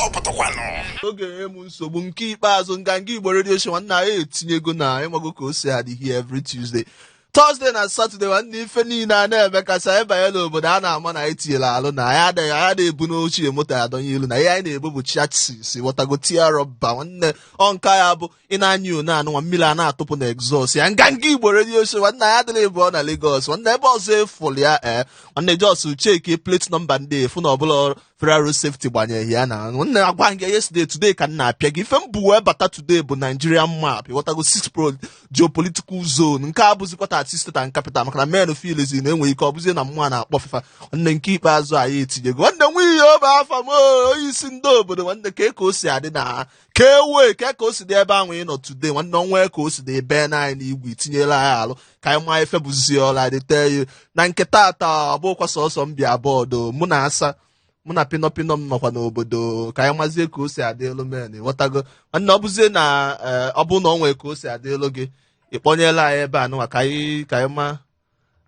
Ọ pụtakwanụ. Oge enye m nsogbu nke ikpeazụ. Nganga Igbo Radio Show, nwanne, anyị etinyego na ịmago ka o si adị here every Tuesday, Thursday na Saturday. Nwanne, ife niile a na-emekasị anyị banye n'obodo a na-ama na anyị tinyere alụ na anyị adịghị, anyị adịghị ebu n'ochie moto adọnye ilu na ihe anyị na-ebu bụ chassis, wọtago, tia rọba. Nwanne, ọ nka ya bụ ị na-anya one anụnwa mmiri a na-atụpụ na exhaust ya. Nganga Igbo Radio Show, nwanne, anyị adịghị ebu ọ na Lagos. Nwanne, ebe ọzọ efụlụ ya ee, nwanne, just check plate number ndị efu na ọbụla Federal Road Safety gbanyeghị ya na. Nwanne, agwa gị yesterday, today ka m na-apịa gị ife m bụ wee bata. Today bụ Nigerian map, ịghọtago, six pro geopolitical zone. Nke a bụzikwa 36 state and capital, maka na men filizi na enwere ike ọ bụzie na mmụọ na-akpọ FIFA. Nwanne, nke ikpeazụ anyị etinyego. Nwanne, nwunye obe afa m, onye isi ndị obodo. Nwanne, ka o si adị na ka ewe ka o si dị ebe ahụ ị nọ today. Nwanne, ọnwa ka o si dị ebe na anyị n'igwe itinyela anyị alụ ka anyị maa ife bụzi ọla dị tee na nke taata. Ọ bụkwa sọsọ m bịa bọọdụ, mụ na asa, mụ na pinọpinọ m nọkwa n'obodo ka anyị mazie ka o si adị elu men, ghọtago. Nwanne, ọ bụzie na ọ bụ na ọ nwee ka o si adị elu gị, ịkpọnyela anyị ebe a nụnwa ka anyị maa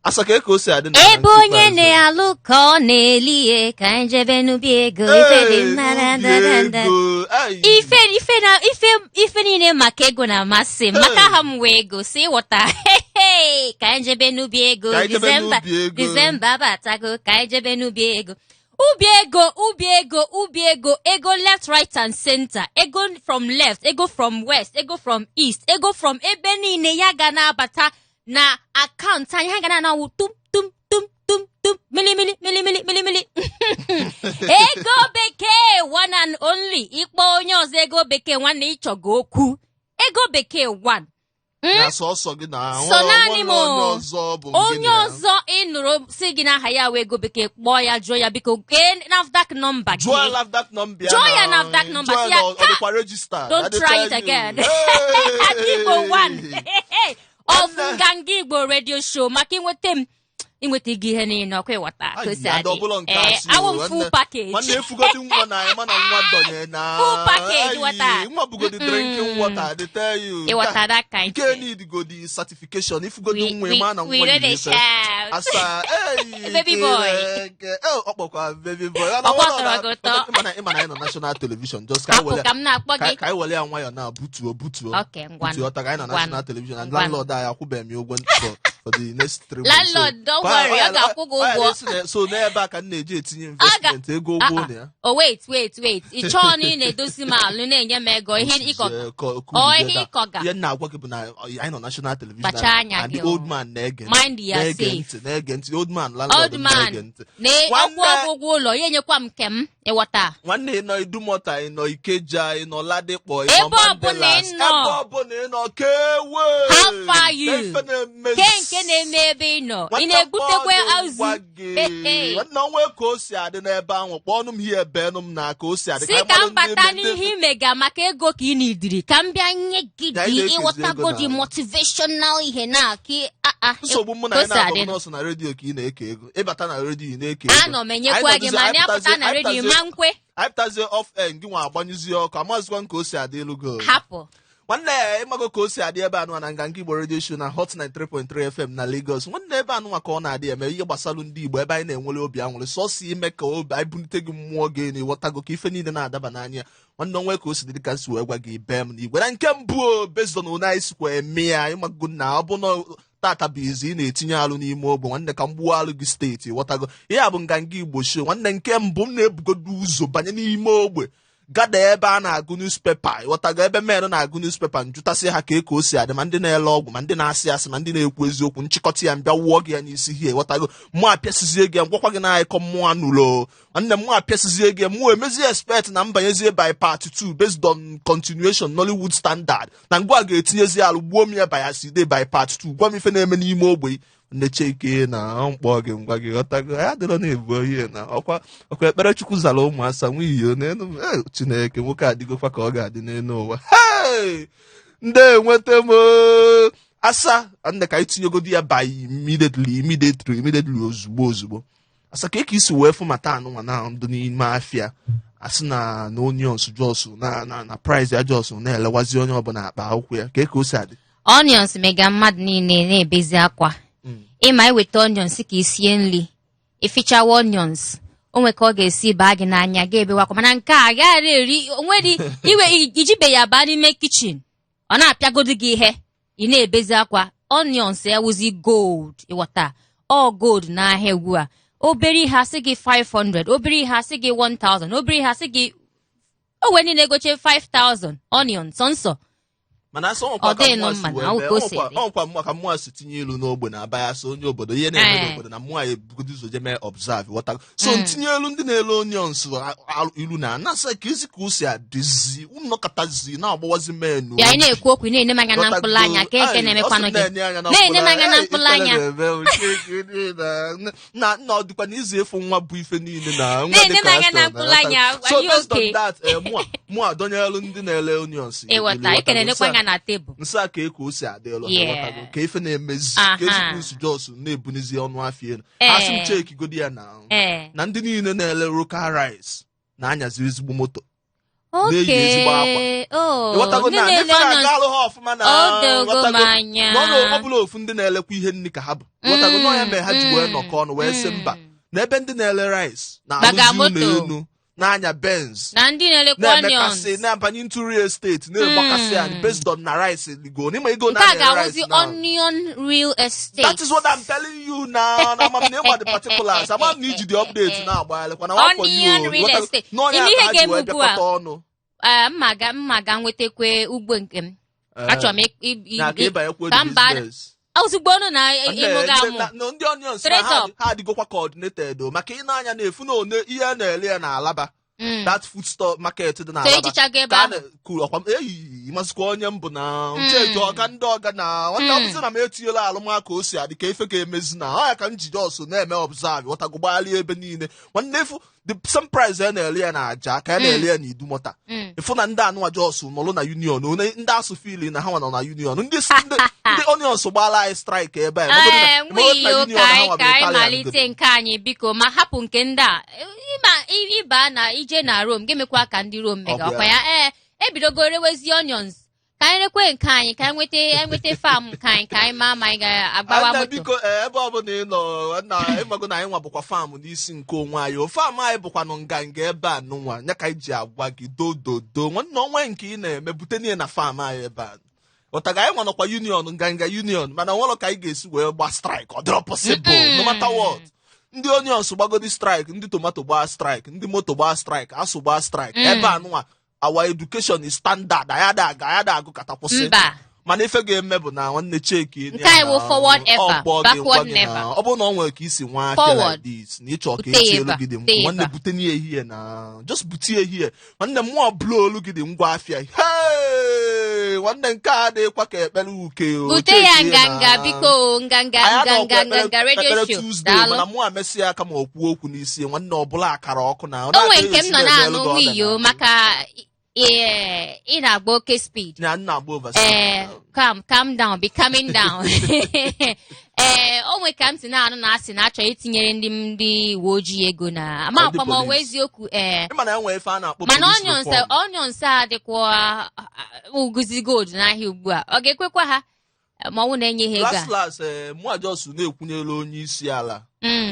asa ka o si adị na ebe nke onye ikpeazụ. Na-alụ ka ọ na-eli ihe, ka anyị jebe n'ubi ego ife dị mma na Ee, da da n'ubi da. ego. Ai. Ife ife na ife ife niile maka ego na-amasị m, maka aha m wee ego si ịghọta. Ka anyị jebe n'ubi ego. Ka anyị jebe Disemba n'ubi ego. Disemba abatago, ka anyị jebe n'ubi ego, ubi ego, ubi ego, ubi ego, ego left, right and center, ego from left, ego from west, ego from east, ego from ebe niile ya ga na-abata na akaụntụ anyị. Ha ga na-anawụ tum tum tum tum tum, mili mili mili mili mili mili, ego bekee one and only. Ịkpọ onye ọzọ ego bekee, nwanne, ịchọgo okwu ego bekee one. Na sọsọ gị na So naanị m. onye ọzọ bụ onye gịnị ya? Ọzọ ị nụrụ si gị n'aha ya wee ego bekee, kpọọ ya, jụọ ya, biko gee NAFDAC nọmba gị. Jụọ ya NAFDAC nọmba ya. Jụọ ya NAFDAC number, jụọ sị ya ya, na ọ dịkwa register. Don't try it again. Igbo one of Nganga Igbo Radio Show, maka inweta m, inweta gị ihe niile ọkwa ịghọta ka o si adị. Ee, awụ m full package. Nwanne, efugodi nwa na anyị mana nwa dọnye na Full package, Ayi, ghọta. nwa bugodi drinking water, they tell you. Ịghọta that kind nke thing. need godi certification. Ifugodi nwa, ịma na We nwa no yiri dey ife. shout. Asa eyi. Baby boy. Ọ kpọkwa baby boy. Ọkwa tọrọ gị ụtọ. Ịma na anyị nọ national television, just ka anyị Hapụ were ka m na-akpọ ka gị. ka anyị were ya nwayọọ na butuo butuo. Okay, ngwanụ. Butuo ọta ka anyị nọ Ngwanụ. national television and Ngwanụ. landlord anyị akwụbeghị m ụgwọ for the next 3 months. Landlord, don't worry, ọ ga-akwụ gị ọ ụgwọ. So n'ebe a ka m na-eji etinye investment ego ụgwọ ụlọ ya. Oh, wait, wait, wait, ị chọọ na ị na-edozi m alụ na-enye m ego ihe ịkọ Jee, Ọ, ihe da. ịkọga. Ihe m na-agwa gị bụ na anyị nọ national television Kpacha anya and gị the o. old man na-ege ntị. Mind yourself. Na-ege ntị, na-ege ntị. Old man, landlord Old man na-ege ntị. na Nwanne- ọkwụ ọgwụgwọ ụlọ ya enyekwa m nke m, ịghọta. Nwanne, ị nọ Idumota, ị nọ Ikeja, ị nọ Ladipo, ị nọ Ebe ọbụla ị Mandelas, nọ. ebe ọbụla ị nọ, kewe. How far you? Ife na-eme Ke nke na-eme ebe ị nọ, ị Nwata na-egbutekwe mkpọ azụ. gwa gị. Nwanne, onwe ka o si adị n'ebe ahụ, kpọọ ọnụ m hie ebe nụ m na ka o si adị. Si anyị ka malụ m bata ndị n'ihe imega maka ego ka ị na-idiri, ka m bịa nye gị Ya, anyị dị na-ekezi ịghọtago ego dị na- motivational ihe na ka Nsogbu mụ na ka o anyị si na-abụ adị. nọọsụ na redio ka ị na-eke ego. Ịbata na redio, ị na-eke ego. Anọ m enyekwa Anyị gị pụtazie- ma anyị anyị apụta na pụtazie- redio ma nkwe. Anyị pụtazie off air, gị nwa agbanyụzie ọkụ, amazikwa ka o si adị elu go. Hapụ. Nwanne ya, ịmago ka o si adị ebe anụnwa na Nganga Igbo Radio Show na Hot 93.3 FM na Lagos. Nwanne, ebe anụnwa ka ọ na-adị eme ihe gbasalụ ndị Igbo, ebe anyị na-enwere obi aṅụrị sọsọ ime ka obi anyị bulite gị mmụọ gị na ịghọtago ka ife niile na-adaba n'anya. Nwanne, onwe ka o si dị ka si wee gwa gị bee m n'igwe na nke mbụ o, based on one anyị sikwa eme ya. Ịmago na ọ bụ na tata bụ izu ị na-etinye alụ n'ime ogbe, nwanne, ka m gbuo alụ gị steeti, ghọtago. Ihe a bụ Nganga Igbo Show. Nwanne, nke mbụ m na-ebugodo ụzọ banye n'ime ogbe, gada ebe a na-agụ newspaper, ghọtago, ebe men na-agụ newspaper, njụtasị ha ka o si adị, ma ndị na-ele ọgwụ, ma ndị na-asị asị, ma ndị na-ekwu eziokwu. Nchịkọta ya, mbịa wụọ gị ya n'isi hie, ghọtago. Mụ apịasịzie gị ya, ngwakwa gị na akọ mmụọ anụlo. Nwanne, mụ apịasịzie gị ya, mụ emezie expect na mbanyezie by part 2 based on continuation Nollywood standard na ngwa ga-etinyezi alụ gbuo m ya by aside by part 2. Gwa m ife na-eme n'ime ogbe nne cheke na mkpọ gị, ngwa gị, ghọtago. Ya adịrọ na-ebu ihe na ọkwa ọkwa ekpere Chukwu zara ụmụ asa nwa n'elu. Eh, Chineke, nwoke adịgokwa ka ọ ga-adị n'elu ụwa. Hey! Ndị enweta m oo. Asa nne, ka anyị tinyegodi ya by immediately, immediately, immediately, ozugbo ozugbo. Asa, ka isi wee fụ mata anụnwa na ndụ n'ime afịa, asị na onions just na price ya just na-elewazi onye ọbụla akpa akwụkwọ ya, ka o si adị. Onions mega mmadụ niile na-ebezi akwa. Ịma iweta onions ka isie nri, ifichawa onions. O nwe ka ọ ga-esi baa gị n'anya, ga-ebewakwa, mana nke a gaghị eri onwere iwe ijibe ya baa n'ime kitchen, ọ na-apịagodu gị ihe, ị na-ebezi akwa. Onions ewuzi gold, ịghọta? Ọ gold n'ahịa ugbu a. Obere ihe asị gị 500, obere ihe asị gị 1000, obere ihe asị gị o wee niile egoche 5000 onion sọnsọ. Mana asị ọnwekwa Ọ ka dịghị mmụọ nụ si mma wee na mee ka o si ọnwekwa dị. ọnwekwa mmụọ ka mmụọ si tinye ilu n'ogbe na aba ya so onye obodo ihe na-eme n'obodo na mmụọ ya ebugodo ụzọ je mee observe, ghọta? So ntinye elu ndị na-ele onions ilu na anasị ka ezi ka o si adịzi nnọkọtazi na-agbawazi menu. Bịa, ị na-ekwu okwu, ị na-ene m anya na mkpụrụ anya ka eke na-emekwanụ gị. Na-ene m anya na mkpụrụ anya. Na nna, ọ dịkwa na izu efu nwa bụ ife niile na nwa Na-ene dị m ka anya na Aston, mkpụrụ anya, are so you based on okay? that, mụ adọnyelu ndị na-ele onions ilu, Ịghọta? ghọtago? Ị na-enekwa anya na tebụl. Nsị a ka eko o si adị elu, ghọtago? Ka ife na-emezi ka ezigbo nsu jos na-ebunizi ọnụ afịa elu. Asị m cheki godi ya na na ndị niile na-ele local rice na-anyazi ezigbo moto, na-eyi ezigbo akwa. Oh, Ịghọtago ndị na ndị na-ele fere onions aga alụ ha ọfụma na O dogo m ghọtago? anya. N'ọnụ ọ bụla ofu ndị na-elekwa ihe nri ka ha bụ, ghọtago? N'ọ ya mere ha ji wee nọkọ ọnụ wee sị mba, na ebe ndị na-ele rice Gbaga na-arụzi ụlọ moto. elu, na-anya Benz, na ndị na-elekwa na-emekasị onions na-abanye into real estate, na-egbakasị anyị based on na rice ligo n'ịma ego Nke a na-ere ga-awụzi rice now. onion real estate. That is what I'm telling you now. Na amam na ịgba the particulars. Amam na iji the update na-agbagharịkwa na one for you. Onion real Ghọtago? estate. N'ọnya Ime ihe ka ha ji ga-eme wee ugbu a. bịakọta ọnụ. Ee, mma ga nwetakwa ugbo nke m. Achọrọ m Na ka ịbanyekwa ka the m baa business. ozugbo ọnụ na ịmụ ga-amụ. Na ndị onions na Straight ha up. ha adịgokwa coordinated o, maka ị na-anya na-efu na one ihe a na-ele ya na Alaba, that food store market dị na So Alaba ijichago ebe ka a ahụ. na-kwuru ọkwa m eyi masịkwa onye m bụ na cheki ọga ndị ọga na nwanne ọbụzi na m etinyela alụmaka o si adị ka ife ga-emezi na ọ ya ka m ji jos na-eme observe, ghọtago? Gbagharịa ebe niile, nwanne, efu the same price a na-ele ya na aja ka a na-ele ya na Idumota. Ịfụ na ndị anụwa jos nọrọ na union one, ndị asụ fili na ha nwa nọ na union, ndị onions gbaala anyị strike ebe a. Ee, Ịmagodu na nwiyo union ka ha anyị nwa bụ ka anyị Italian malite godo. nke anyị, biko, ma hapụ nke ndị a. Ịma ịba na ije na Rome ga-emekwa ka ndị Rome mega. Ọ bụ Ọkwa ya, ee, ebidogo rewezi onions, ka anyị rekwe nke anyị, ka anyị nweta farm nke anyị, ka anyị maa ma anyị ga-agbawa Nna, moto. Biko, ee, ebe ọbụla ị nọ na ịmago na anyị nwa bụkwa farm n'isi nke onwe anyị o. Farm anyị bụkwanụ nganga ebe a nụnwa ya ka anyị ji agwa gị dododo, nwanne, ọnwa nke ị na-eme bute niile na farm anyị ebe a, ghọtaga? Anyị nwa nọkwa union, nganga union, mana nwere ka anyị ga-esi wee gba strike, ọ dịrọ possible. No matter what, ndị onions gbagodi strike, ndị tomato gbaa strike, ndị moto gbaa strike, asụ gbaa strike ebe a nụnwa, our education is standard. Anyị ada aga, anyị ada agụ kata kwụsị. Mba. Mana ife ga-eme bụ na nwanne, cheki. Nke anyị wụ forward ever, backward never. Ọ bụrụ na ọ nwere ka isi nwa afịa Forward. like this na ịchọ ka Bute ya eti ebe elu a, gị dị bute ya nwanne, ebe a. bute n'ihe ehihie na just bute ehihie, nwanne, mmụọ bụrụ olu gị dị ngwa afịa. Hey! Nwanne, nke a adịghịkwa ka ekpere uke o. Bute ya. Cheki Nganga, na biko, nganga anyị anọkwa nganga nganga radio ekpere show. Tuesday, Daalụ. mana mụ amesị ya aka ma o kwuo okwu n'isi, nwanne, ọbụla akara ọkụ na O nwere nke m nọ na-anụ nwiyo maka ee, ị na-agba oke speed. Na nna agba overspeed. Ee, calm down, be calming down. Ee, o nwe ka m si na-anụ na asị na achọ itinyere ndị uwe ojii ego na ama Ọ dị akwa ma ọ wụ police. eziokwu, ee. Ịma na enwe ife a na-akpọ Mana police onions reform. onions a dịkwa uguzi gold n'ahịa ugbu a, ọ ga-ekwekwa ha ma ọ wụ na enye ha ego a? Last last, ee, mụ just na-ekwunyere onye isi ala,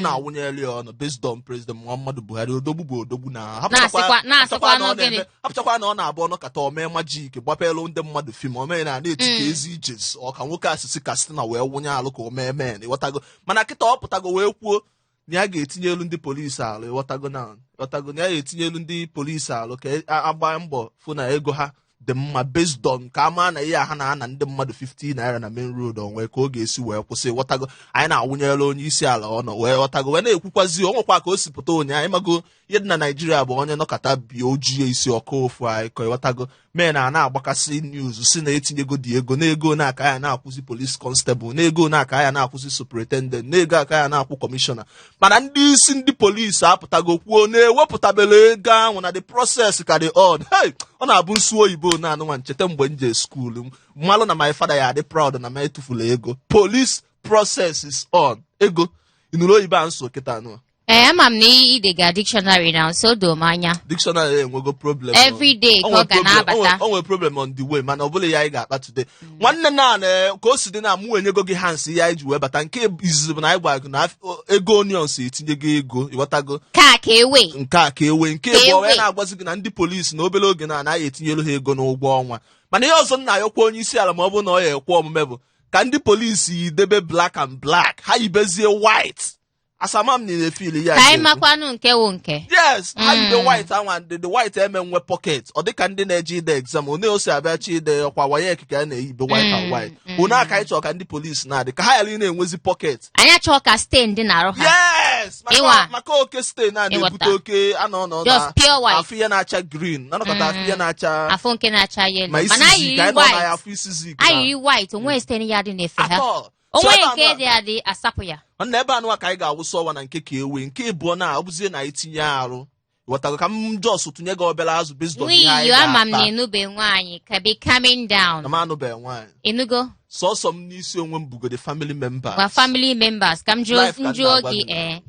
na-awụnyere ya ọnụ based on President Muhammadu Buhari. Odogwu bụ odogwu na Na-asịkwa hapụchakwa na ọ nụ gịnị? na-eme, hapụchakwa na ọ na-abụ ọnọkata omee magic gbapelu ndị mmadụ film omee na na-eti ka ezi ijes ọka nwoke asịsị Katsina wee wụnye alụ ka o mee men, ịghọtago? Mana kịta ọ pụtago wee kwuo na ya ga-etinye elu ndị polisi alụ, ịghọtago? Na ịghọtago na ya ga-etinye elu ndị polisi alụ ka agba mbọ fụ na ego ha dị mma, based on ka a maa na ihe a ha na-ana ndị mmadụ 50 naira na main road onwe ka ọ ga-esi wee kwụsị, ghọtago? Anyị na-awụnyere onye isi ala ọnọ wee ghọtago, wee na-ekwukwazi o nwekwa ka o si pụta ụnyaahụ. Ịmago ihe dị na Naijiria bụ onye nọkọta bie ojii isi ọkụ ofu anyị ka, ịghọtago, mee na a na-agbakasị news si na etinyego dị ego n'ego na-aka ya na-akwụzi police constable, n'ego na-aka ya na-akwụzi superintendent, n'ego aka ya na-akwụ kọmishọna. Mana ndị isi ndị polisi apụtago kwuo na-ewepụtabela ego ahụ na the process ka dị on. Hey, ọ na-abụ nsu oyibo na-anụnwa ncheta mgbe m jee school mmalụ na my father ya adị proud na m etufula ego. Police process is on. Ego ịnụrụ oyibo a nso kịta anụ. Ee, ama m na idega dictionary na nso doo m anya. Dictionary enwego problem. Every day ka ọ ga na-abata. O nwere problem on the way, mana ọ bụla ya anyị ga-akpa today. Nwanne, na ka o si dị na mụ enyego gị hands ya anyị ji wee bata. Nke izizi bụ na anyị gwara gị na ego onions etinye gị ego, ịghọtago? Ka ewe. Nke a ka ewe. Nke Ka bụ wee ewe. na-agwazi gị na ndị polisi na obere oge na anaghị etinyelu ha ego n'ụgwọ ọnwa. Mana ihe ọzọ m na-ayọkwa onye isi ala, ma ọ bụrụ na ọ ya ekwe omume, bụ ka ndị polisi yidebe black and black, ha yibezie white. Asamam na efili ya Ka anyị ga-ekwu. makwanụ nke wụ nke. Yes, ha yibe white anwa, ndị the white eme nwe pocket. Ọ dịka ndị na-eje ide exam one o si abịa chi ide ọkwa WAEC ka a na-eyibe white and white. One aka anyị chọrọ ka ndị polisi na-adị ka ha ghara ị na-enwezi pocket. Anyị achọghị ka stain dị n'arụ ha. Yes, maka Ịwa. maka oke stain a na-ebute Ịghọta. oke anọ nọ Just na pure white. afụ ihe na-acha green, nanọkọta afụ ihe na-acha Afụ nke na-acha yellow. Ma isi Mana zik ayiri anyị nọ na ya white. afụ isi zik na Ayiri white, onwe stain ya dị n'efe ha. Atọ. So Onwe ebe nke anụ a- dị adị, asapụ ya. Nwanne, ebe anụwa ka anyị ga-awụsa ọwa na nke ka ewe. Nke ịbụọ na ọ bụzie na anyị tinye arụ, ghọtago? Ka m just tụnye gị obere azụ based on ihe anyị Nwiyo, ama m na ga-akpa. ịnụbe nwaanyị, ka be calming down. Na m anụbeghị nwaanyị. Ịnụgo? Sọsọ m n'isi onwe m bugode family members. Gwa family members ka m jụọ. Life ka m Njụọ na-agwa gị. gị. Ee,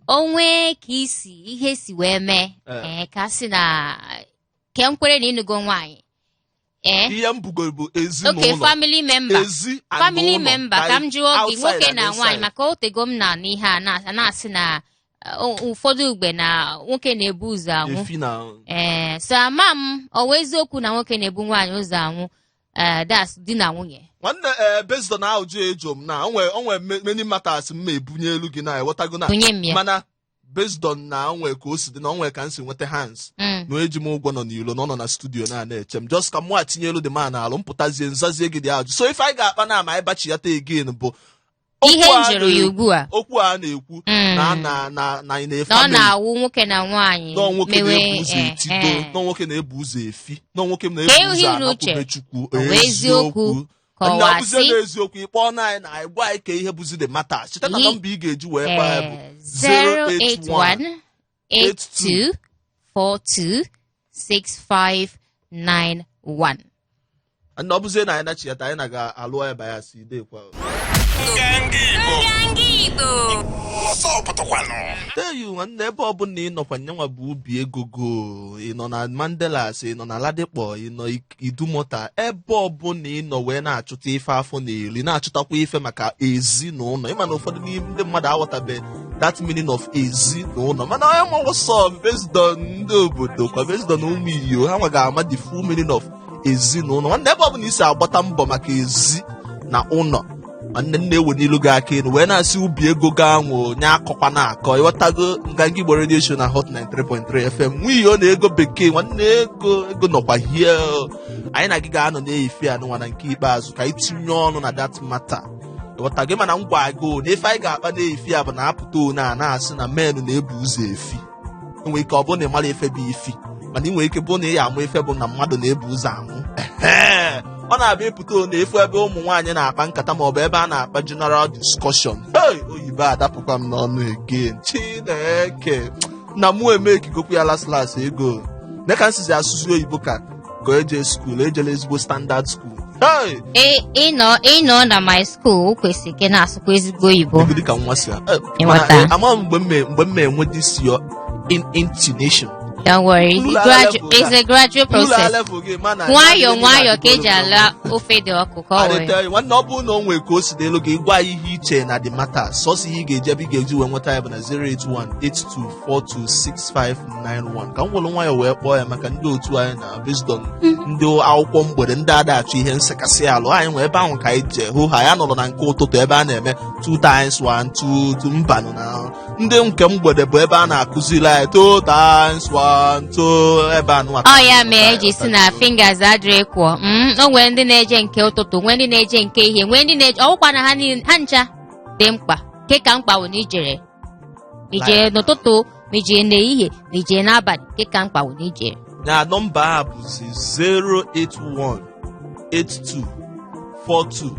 onwe ka isi ihe si wee mee. Ee, ka sị na ke m kwere na ịnụgo nwaanyị, ee. Ihe m bugoro bụ Oke ezinụlọ. Family member. Ezi and Family ụlọ. member, ka m jụọ gị. Outside Nwoke and na nwaanyị, inside. maka otego m na n'ihe a na-asị na ụfọdụ ugbe na nwoke na-ebu ụzọ anwụ. Efi na Ee, so ama m ọ wụ eziokwu na nwoke na-ebu nwaanyị ụzọ anwụ? Ee, that's di na nwunye. Nwanne, ee, based on ajụ ejo m na onwe many matters m ma ebunye elu gị na ewetago na Bunye m ya. Mana based on na onwe ka o si dị na onwe ka m si nweta hands na onye ji m ụgwọ nọ n'ilo na ọ nọ na studio na na-eche m, just ka mụ atinye elu the man alụ mpụtazie nzazie gị dị ajụ. So ife anyị ga-akpa na ama anyị bachiata again bụ Ihe okwu m a jụrụ ya ugbu a. Okwu a na-ekwu na na na na na Na ọ family na-awụ nwoke na nwaanyị nọ nwoke mewe na-ebu ụzọ etido, nọ nwoke na-ebu ụzọ efi, nọ nwoke Ka na-ebu ehi ụzọ n'uche. anakwube Chukwu. Ọ bụ eziokwu ka ọ Na wa ọ bụzie asị? na eziokwu, ịkpọọ na anyị na anyị gwa anyị ka ihe bụzi the matter. Cheta na nọmba ị ga-eji wee kpaa ya bụ 081 82 42 6591. Na ọ bụzie na anyị nachiata, anyị na ga-alụ ya bayas idekwa. Nganga Igbo. Nganga Igbo. Ọsọ pụtakwanụ. Tell you, nwanne, ebe ọbụla ị nọkwa, nyanwa bụ ubi ego go. Ị nọ na Mandelas, ị nọ na Ladipo, ị nọ Idumota, ebe ọbụla ị nọ wee na-achụta ife afọ na-eri, na-achụtakwa ife maka ezinụlọ. Ịma na ụfọdụ n'ime ndị mmadụ aghọtabe that meaning of ezinụlọ, mana onye ma what's up based on ndị obodo kwa, based on ụmụ iyo ha nwa ga-ama the full meaning of ezinụlọ. Nwanne, ebe ọbụla isi agbata mbọ maka ezi na ụlọ, nwanne nna, ewe n'ilu gị aka elu wee na-asị ubi ego ga anwụ nye akọkwa na-akọ. Ịghọtago? Nganga Igbo Radio Show na Hot 93.3 FM. Nwunye na ego bekee, nwanne, ego ego nọkwa hie. Anyị na gị ga-anọ na-eyife anụnwa na nke ikpeazụ ka anyị tinye ọnụ na that matter, ịghọta gị? Mana ngwa go na ife anyị ga-akpa na-eyife ya bụ na apụta one a na-asị na men na-ebu ụzọ efi. Enwere ike ọ bụrụ na ị mara ife bụ ifi, mana ị nwere ike bụ na ị ya amụ ife bụ na mmadụ na-ebu ụzọ anwụ. Ehe. Ọ na-abịa ịpụta one efu ebe ụmụ nwaanyị na-akpa nkata maọbụ ebe a na-akpa general discussion. Hey, oyibo adapụkwa m n'ọnụ again. Chineke na mụ eme ekikokwu ya last last ego ne ka nsizi asụsụ oyibo ka eje school, ejela ezigbo standard school. Hey! Ịnọ na my school, o kwesịrị ka ị na-asụkwa ezigbo oyibo. Ego dịka nwa si Ịghọta. mana, ama m mgbe m enwe this your intonation. Don't worry, it's, Ụlọ it's a gradual ụlọ process. Level gị mana Nwayọọ nwayọọ ka eji ala ofe dị ọkụ ka ọ wee. Adịte, nwanne, ọ bụrụ na o nwere ka o si n'elu gị, gwa ihe iche na the matter. Sọsọ ihe ị ga-eji ebe ị ga-eji wee nweta ya bụ na 08182426591. Ka m were nwayọọ wee kpọọ ya maka ndị otu anyị na based on ndị akwụkwọ mgbede, ndị ada achọ ihe nsekasị alụ anyị nwee ebe ahụ ka anyị jee hụ ha. Ya nọrọ na nke ụtụtụ ebe a na-eme 2 times 1 2 2 mbanụ, na ndị nke mgbede bụ ebe a na-akụziri anyị 2 times 1 2 ebe anụ. Ọ ya mee eji si na fingers adịrị kwụọ. O nwee ndị na-eje nke ụtụtụ, nwee ndị na-eje nke ihe, nwee ndị na-eje ọwụkwa na ha niile ha ncha dị mkpa. Nke ka mkpa bụ na ijere ma ijere n'ụtụtụ, ma ijere n'ehihie, ma ijere n'abalị, nke ka mkpa bụ na ijere. Na nọmba a bụzi 081 82 42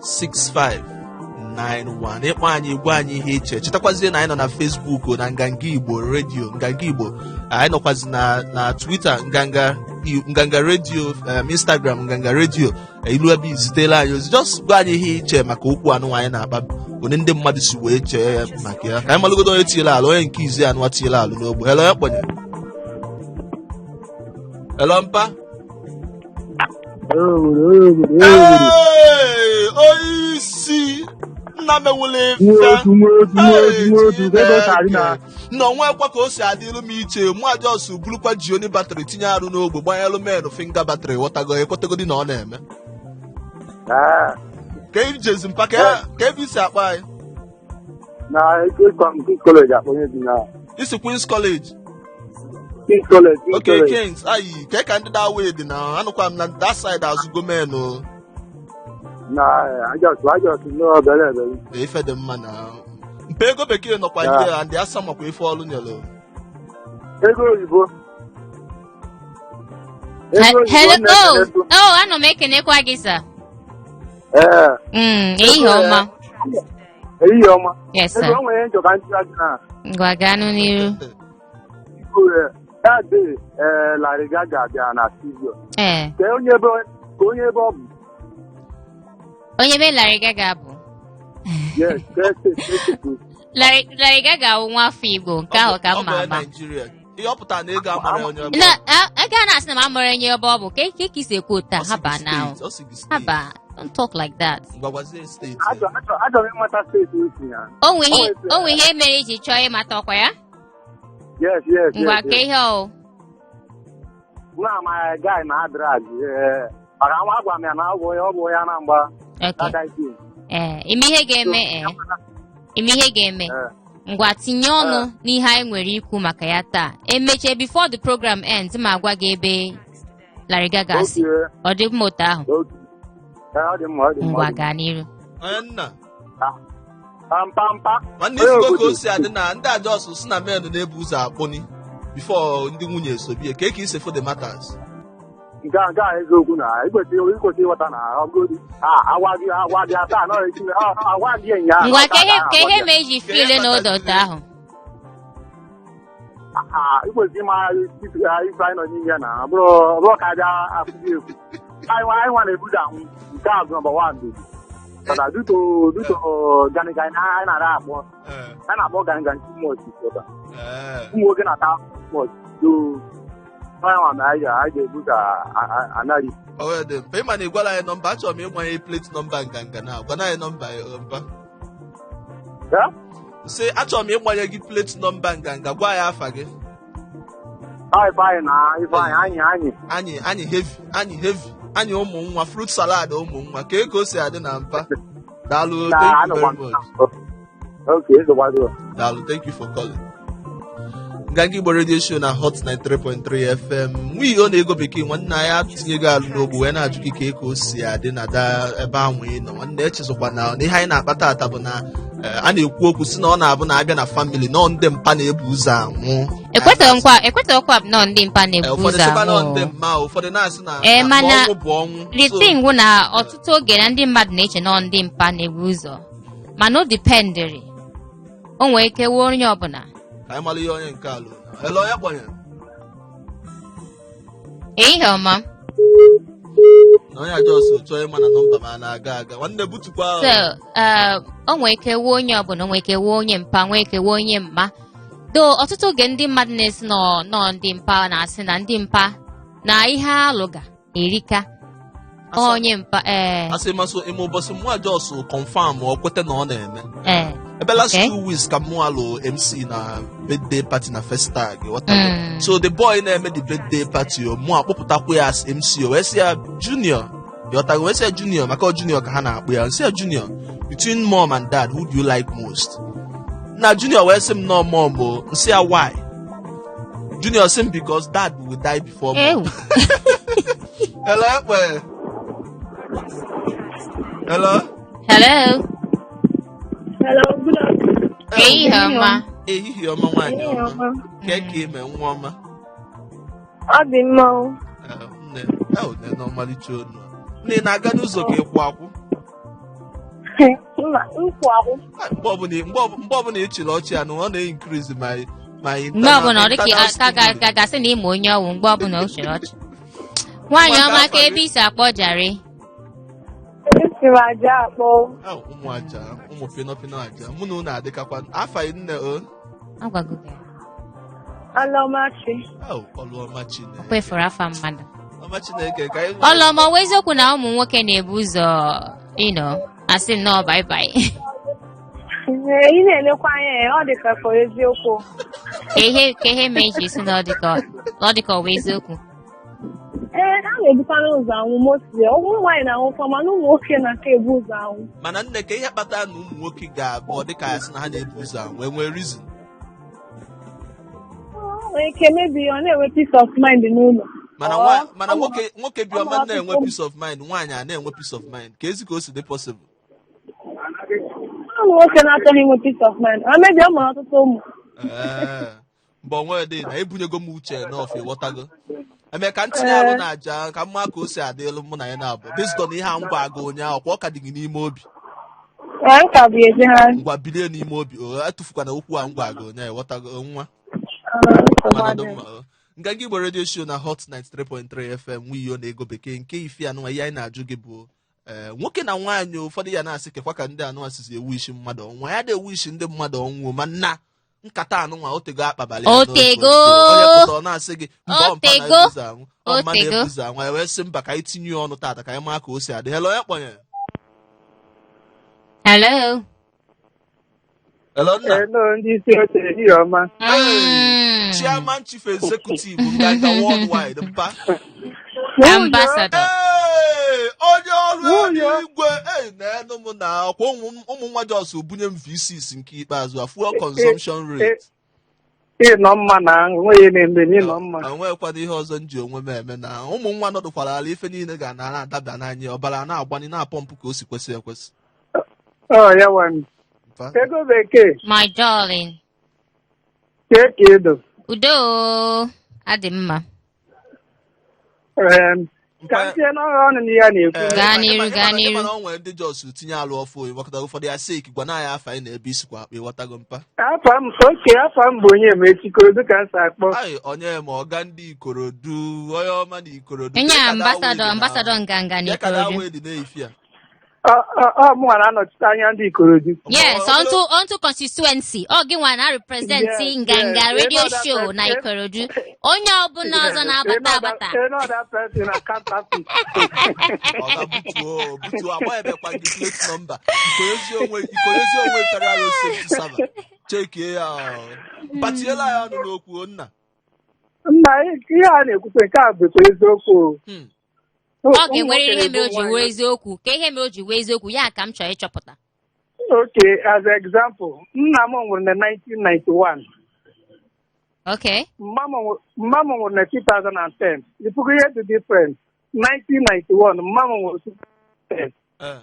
6591. Ịkpọ anyị, gwa anyị ihe iche. Chetakwazie na anyị nọ na Facebook na Nganga Igbo Radio, Nganga Igbo. Anyị nọkwazi na Twitter, Nganga Nganga Radio, Instagram Nganga Radio. Ilu ebe izitela anyị ozi, just gwa anyị ihe iche maka okwu anụnwa anyị na-akpa, onye ndị mmadụ si wee chee ya maka ya, ka anyị malụgodo onye tinyere alụ, onye nke izi anụwa tinyere alụ n'ogbe. Hello, ya kpọnye. Hello, mpa. Hey, onye isi nna mewụla ife. Nna onwe kwa ka o si adịrụ m iche. Mụ just burukwa Gionee battery tinye arụ n'ogbe, gbanyelụ men finger battery. Ghọtago, ekwetegodi na ọ na-eme ka ijezi mpa ka ebe isi akpa anyị. Na King's College akpọnye dị na Isi Queen's College? King's College, King's Okay. College. Kings ayi ka ndị da wee dị na anụkwa m na that side azụgo men o. Na ajọs nọ bere ebere. Na ife dị mma na mpa ego bekee nọkwa ndị a ndị asa makwa ife ọlụ nyere. Ego oyibo. Ego oyibo. Hello. Na-ekele Oh, ego. oh, ana m ekenekwa gị, sir. Ee. Ehihie ọma. Ehihie ọma. Yes, sir. Ego o nwere njọ ka ntị gị na Ngwa, gaanụ n'iru. Biko, that day Larry Gaga bịara na studio. Ka onye ebe ọ bụ. Onye be Larry Gaga bụ? Yes, ka steeti. Larry Gaga wụ nwa afọ Igbo, nke ahụ ka Ọ m bụ ma onye ama. Naijiria. Ihe ọ pụtara na ego amara onye ọ bụ. Na ega na-asị na m amara onye ebe ọ bụ, ka isi ekwu taa. Ọ sị Haba gị na steeti, ọ sị gị steeti. Haba, don't talk like that. Gwagwazie steeti. Achọrọ m ịmata steeti o si ya. O nwe ihe mere iji chọọ ịmata ọkwa ya? Yes. Ngwa, Yes. ka ihe o Na my guy na drag maka nwa agwa m ya na ọ bụ onye Anambra. Okay. That guy thing. Ee, ime ihe ga-eme, ee, ime ihe ga-eme. Ngwa, tinye ọnụ n'ihe anyị nwere ikwu maka ya taa. Emechie, before the program ends, ma agwa gị ebe Larry Gaga si. Ọ dị mma otu ahụ? Okay. Ee, ọ dị mma, ọ dị mma. Ngwa, Ọ dị mma. gaa n'iru. Onye nna. Pampampa. Nwanne, Onye ifugo ka obodo. o si adị na ndị ajọs si na men na-ebu ụzọ akpọni before ndị nwunye esobie ka eke ise for the matters. Nke a eziokwu na ikwesị ịghọta na ọ bụrụ agwa gị taa nọ echi, agwa gị ụnyaahụ. Ngwa, ka ihe ma eji feel na ụdọ otu ahụ? Ikwesị ịma ife anyị nọ n'ime ya na ọ bụrụ ka abịa akụzi ekwu anyị nwa na-ebuda anwụ. Nke a bụ number one baby, mana due to gani gani anyị na-ara akpọ, anyị na-akpọ gani gani too much ebe a. Ụmụ nwoke na-ata too much, so onye nwa na anyị ga-ebu ka anaghị. O wee dị mpa. Ịma na ịgwara anyị nọmba, achọrọ m ịgbanye plate number Nganga na gwana anyị nọmba ya, mpa. Sị achọrọ m ịgbanye gị plate number Nganga, gwa ya afa gị. Ọ Ifeanyị na Ifeanyị, anyị. Anyị, anyị heavy, anyị heavy, anyị ụmụ nwa fruit salad, ụmụ nwa ka eko si adị na mpa. Daalụ. Na Thank you very anọkwa much. Okay, ezokwago. Daalụ, thank you for calling. Nganga Igbo Radio Show na Hot 93.3 FM. Nwunye ọ na-ego bekee, nwanne anyị atinyego alụ n'ogbu wee na-ajụ gị ka o si adị na da ebe ahụ ị nọ. Nwanne, echezọkwa na ihe anyị na-akpata ata bụ na a na-ekwu okwu si na ọ na-abụ na abịa na family nọ, ndị mpa na-ebu ụzọ anwụ. Ekwetaghịkwa m nọ ndị mpa na-ebu ụfọdụ ụzọ sịkwa na anwụ. ndị mma, ụfọdụ na-asị na Ee, na mana ọnwụ bụ ọnwụ. The So, thing wụ na ọtụtụ oge na ndị mmadụ na-eche nọ ndị mpa na-ebu ụzọ, mana o dependịrị, o nwere ike wuo onye ọbụla. Ka anyị mara ihe onye nke alụ. Hello, onye kpọnyere? Ehihie ọma. Na onye ajọs chọọ ịma na nọmba ma na-aga aga. Nwanne, butukwa ahụ. So o nwere ike wuo onye ọbụla, o nwere ike wuo onye mpa, nwee ike wuo onye mma do. Ọtụtụ oge ndị mmadụ na-esi nọ ndị mpa na-asị na ndị mpa na ihe alụga erika. Onye mpa, ee. Asị masụ ime ụbọchị mụ ajọs confirm ọ kweta na ọ na-eme. Ebe last 2 weeks ka mụ alụ MC na birthday party na Festag, ghọtago? So the boy na-eme the birthday party, o mụ akpọpụtakwa ya as MC, o wee sị ya Junior, ghọtago? Wee sị ya Junior, maka ọ Junior ka ha na-akpụ ya. Sị ya, "Junior, between mom and dad, who do you like most?" Na Junior wee sị m nọ mom. O nsị ya, "Why?" Junior sị m, "Because dad will die before mom." Ewu. Hello, ekpe. Hello. Hello. Hello, good afternoon. Ehihie ọma. Ehihie ọma, nwaanyị Ehihie ọma. ọma. Kee ka ime, nwa ọma? Ọ dị mma o. Eh, nne nne na ọmalịcha onu nne, ị na-aga n'ụzọ ka ịkwụ akwụ? Nna, nkwụ akwụ. Ah, mgbe ọbụla ị chịrị ọchị anụ, ọ na-increase my Mgbe ọbụla ọ dị ka internal ka stimuli. ga gasị na ịma onye ọwụ mgbe ọbụla o chịrị ọchị. Nwaanyị Nwa ọma, ka ka afa ebe gị? isi akpọ jare. Esi m aja akpọ. Ah, ụmụ aja, ụmụ pinọpinọ aja, mụ na unu adịkakwa afa gị, nne o. Agwago gị. Alọmachi. Au, ọlụọma Chineke. O kwefuru afa mmadụ. Ọma Chineke ka anyị. Ọlọma, ọ wụ eziokwu na ụmụ nwoke na-ebu ụzọ asị nnọọ bye bye? Ee, ị na-elekwa anya ya, ọ dị ka for eziokwu. Ka ihe mee iji si na ọ dị ka ọ bụ eziokwu? Ee, a na-ebukarị ụzọ anwụ mostly. Ụmụ nwaanyị na-anwụkwa, mana ụmụ nwoke na-aka ebu ụzọ anwụ. Mana nne, ka ihe kpatara na ụmụ nwoke ga-abụ ọ dịka ya sị na ha na-ebu ụzọ anwụ, enwee reason? O nwere ike maybe ọ na-enwe peace of mind n'ụlọ. Mana mana nwoke bi ọma ọ na-enwe ọtụtụ- peace of mind, nwaanyị a na-enwe peace of mind, ka ezi ka o si dị possible? Ụmụ nwoke na-achọghị inwe peace of mind. Ọ maybe ọ mụrụ ọtụtụ ụmụ. Ee, mgbe onwe dị na ebunyego m uche n'ọfụ, ịghọtago, eme ka ntinye alụ na aja ka mma ka o si adị elu mụ na ya na-abụ based on ihe a ngwa aga ụnyaahụ kwa, ọ ka dị gị n'ime obi? Ee, nka bụ ejegharị. Ngwa, bilie n'ime obi o, atụfukwana okwu a ngwa aga ụnyaahụ, ịghọtago nwa? Ah, Mana dị mma, o. Nganga Igbo Radio Show na Hot 93.3 FM, nwiyo na ego bekee nke ifi anụnwa. Ihe anyị na-ajụ gị bụ, ee, nwoke na nwaanyị ụfọdụ ya na-asị kekwa ka ndị anụnwa sizi ewu isi mmadụ ọnwụ ya dị ewu isi ndị mmadụ ọnwụ, ma nna nkata anụnwa otego akpabalị ya n'otu. Otego. Otu. Onye pụta, ọ na-asị gị mba, ọ mpa Otego. na-ebuzo anwụ, ọ mma Otego. na-ebuzo anwụ ya, wee sị mba, ka anyị tinye ya ọnụ tata ka anyị maa ka o si adị. Hello, onye kpọnye? Hello. Hello, nna. Hello, ndị isi oche, ehihie ọma. Chairman, chief executive Nganga Worldwide, mpa. Ambassador. Ee, onye ọrụ Nwunye. eluigwe. Ee, na-enu m na ọkwa ụmụ nwa Jos bunye m V6 nke ikpeazụ a, fuel consumption rate. Ịnọ mma na onwe na-eme n'ịnọ mma. Enwekwana ihe ọzọ m ji onwe m eme na ụmụ nwa nọdụkwara ala, ife niile ga-anara adaba n'anya, ọbara na-agbani na-apọmpụ ka o si kwesị ekwesị. Ọ ya nwa m. Mpa. Ego bekee. My darling. Kee ka edo? Udo, adị mma. Ka m tinye n'ọrụ ọnụ n'ihe a na-ekwu. Ee, Gaa n'iru, gaa n'iru. Ịma na o nwere ndị Jos tinye alụ ọfụ, ịghọta, ụfọdụ ya sị gwa na ya afa anyị na ebe isikwa akpa, ịghọtago mpa? Afa m, oke afa m bụ onye ma Ikorodu ka m si akpọ. Ayi, onye ma ọga ndị Ikorodu, onye ọma na Ikorodu. Onye Kee ka ambassador, that way dị ambassador nganga na Kee ka that Ikorodu. way dị n'efi a? Ọ mụnwa na-anọchite anya ndị Ikorodu. Yes, onto constituency. Ọ gị nwa na represent Yes, Nganga yes. Radio Another Show na Ikorodu. Onye ọbụla ọzọ na-abata abata. Another person na counterfeit. Ọga, butuo butuo, agbanyebekwa gị plate number Ikorodu onwe Federal Road Safety Server chekie ya ọ. Batiela ya ọnụ n'okwu, nna. Nna, ihe a na-ekwukwe nke a bụkwa eziokwu o. Ọ ga-enwerịrị ihe mere o ji wee eziokwu. Ka ihe mere o ji wee eziokwu ya ka m chọrọ ịchọpụta. Okay, as example, nna m nwụrụ na 1991. Mma m nwụrụ na 2010. Ifugo ihe dị different? 1991, mma m nwụrụ 2010. Eh,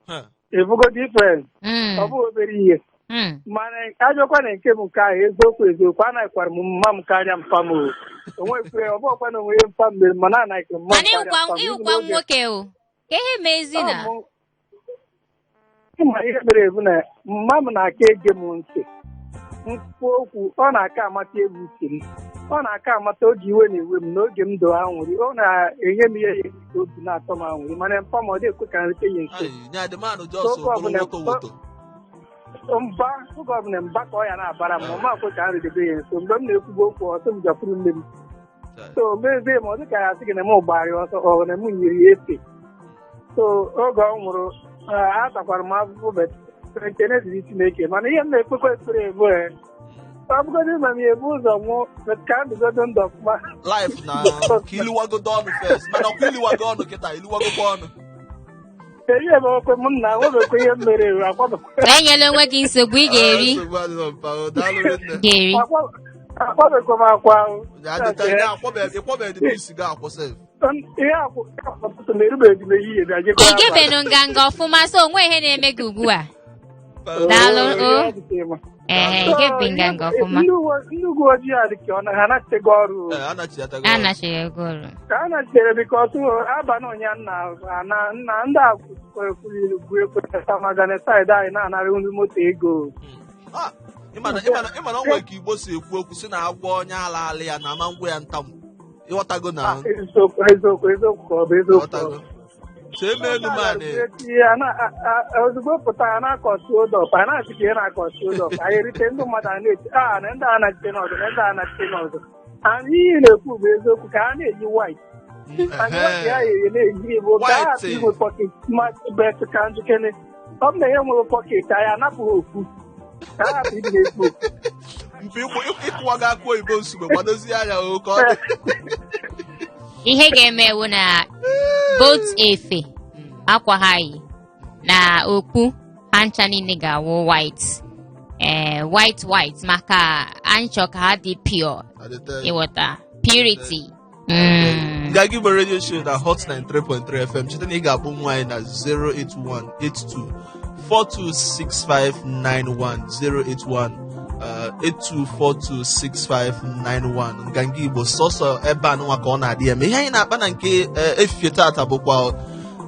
huh. Ifugo different? Ọ bụghị obere ihe. Mana ajọkwa na nke m nke ahụ, eziokwu eziokwu, anaghịkwara m mma m karịa mpa m o. Onwekwe ọ bụghịkwa na onwe ihe mpa m mere, mana anaghịkwa m mma m Mana karịa ịwụkwa mpa m. ịwụkwa nwoke o. Ka ihe mezi na. Ịma ihe mere ebu na mma m na-aka ege m ntị nkwu okwu, ọ na-aka amata egwu uche m, ọ na-aka amata oge iwe na-ewe m na oge m do anwụrị, ọ na-enye m ihe ya ka obi na-atọ m anwụrị, mana mpa m ọ dị ekwe ka nrite ya nso. Ayi, nya dị manụ jos Oge bụrụ ọbụla woto woto. Mba, oge ọbụla mba ka ọ ya na-abara m, ọ ma kwe ka nridebe ya nso. Mgbe m na-ekwugo okwu, ọsọ m gakwuru nne m. So mezie ma ọ dị ka ya sị gị na m gbara ya ọsọ, ọ na m nyere ya efe. So oge ọ nwụrụ, atakwara m afụfụ, but ekene dịrị Chineke. Mana ihe m na-ekpekwa ekpere bụ, ọ bụgodị ma m ya ebu ụzọ nwụọ, but ka m bigodo ndụ ọfụma. Life na ka iliwagodo ọnụ first, mana ọkwa iliwago ọnụ kịta, iliwagokwa ọnụ. Eyi m okwe m na nwebekwa ihe m mere akwabekwa. Enyela onwe gị nsogbu, ị ga-eri. Ah, nsogbu adịrọ mpa o, daalụ rinne. Ga-eri. Akwabekwa m akwa ahụ. Ya adịta ya ịkwọbeghị dị isi gị akwụ sef. Ihe akwụ ụtụtụ na erubeghị m ehihie bịa jekwa. Ị gebenụ nganga ọfụma, so onwe ihe na-eme gị ugbu a. Daalụ o. Ee, ị gebi nganga ọfụma. Ndị uwe ojii a dị ka ọ na ha anachitego ọrụ o. Ee, anachiatago. Anachighị ego ọrụ. Ka a nachitere because abalị ụnya nna ana nna ndị a kwuru bụ ekweta maka na side anyị na-anara ndị moto ego. Ah, ịma na o nwere ka Igbo si ekwu okwu si na agwọ onye ala ala ya na ama ngwa ya ntamu. Ịghọtago na Eziokwu, eziokwu, eziokwu ka ọ bụ, eziokwu ka ọ ịghọtago. bụ. So eme elu ma na Ya na- ozugbo pụta a na-akọsi ụdọ pa na-asị ka ị na-akọsi ụdọ pa anyị erite ndị mmadụ a na-eti a na ndị a na-achite n'ọzọ na ndị a na-achite n'ọzọ. And ihe ị na-ekwu bụ eziokwu ka a na-eyi white and white ya eyi na-eyi bụ ka a hapụ White. inwe pocket ma bet ka njikere ọ bụ na ya nwere pocket anyị anapụghị okpu ka a hapụ ịdị na-ekpu okpu. Mpe ịkụwa gị akụ oyibo nsogbe gbadozie anya o ka ọ dị. Ihe ga-eme ewu na both efe akwa ha yi na okpu ha ncha niile ga-awụ white, ee, white white, maka anyị chọ ka ha dị pure. Ịghọta purity. Nganga Igbo Radio Show na Hot 93.3 FM. Cheta na ị ga-akpọ nwa anyị na 08182 426591, 081 82426591. Nganga Igbo, sọsọ ebe a nụnwa ka ọ na-adị eme. Ihe anyị na-akpa na nke efifie tata bụkwa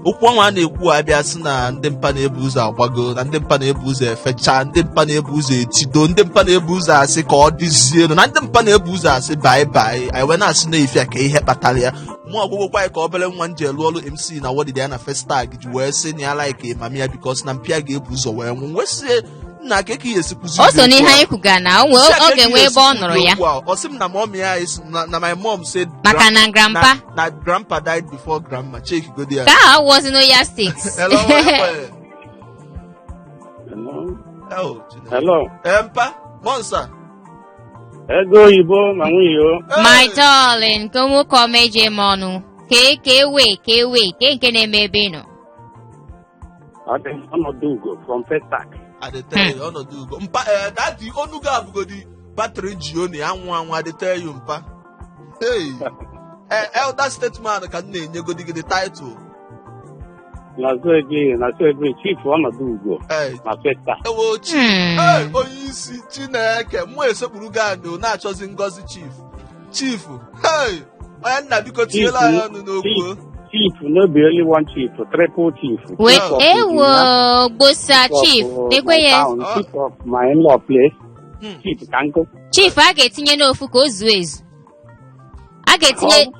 okwu ọnwa a na-ekwu, abịa sị na ndị mpa na-ebu ụzọ agbago, na ndị mpa na-ebu ụzọ efecha, ndị mpa na-ebu ụzọ etido, ndị mpa na-ebu ụzọ asị ka ọ dịzie elu, na ndị mpa na-ebu ụzọ asị bye bye. Anyị wee na-asị na ifia ka ihe kpatara ya. Mụ ọgwụgwụkwa anyị ka obere nwa m ji elu ọrụ MC na wọdịda ya na Festac ji wee sị na ya like mami ya because na mpịa ga-ebu ụzọ wee nwụ. Wee sị nna ka eke ya esikwuzi O so ụdị n'ihe okwu a. anyị kwuga na o nwee Sị ọ ga-enwe ebe ọ nụrụ ya. okwu a. Ọ sị m na mommy ya na my mom said Maka na grandpa na grandpa died before grandma. Check godi ya. Ka ahụ was no six. Hello, ekwe. Hello. Oh, Chineke. Hello. Eh, mpa monsa. Ego oyibo na nwunye o. My darling, ka nwoke ọma eje m ọnụ ka ewe ka ewe ke nke na-eme ebe ị nọ. Ọ dị ọnọdụ ugo from Festac. I dey tell you, ọnọdụ ugo mpa. Eh, daddy, onu gị abụgodi battery ji onu ya anwụ anwụ. I dey tell you, mpa. Hey, eh, elder statesman ka m na-enyegodi gị the title. Na so ebe na so ebe chief ọnọdụ ugo Eh, na Festac. Ewo chi. Hey, onye isi, Chineke mụ esekpuru gị anị na-achọzi ngọzi. Chief, chief, hey, onye nna, biko tinyela anyị ọnụ n'okwu. Chief no be only one chief, triple chief. We Chief of ewo Ejima, gbosa chief chief of, lekwe my ya. town, chief of my in-law place, chief Kanko. Chief a ga-etinye n'ofu ka o zuo ezu. A ga-etinye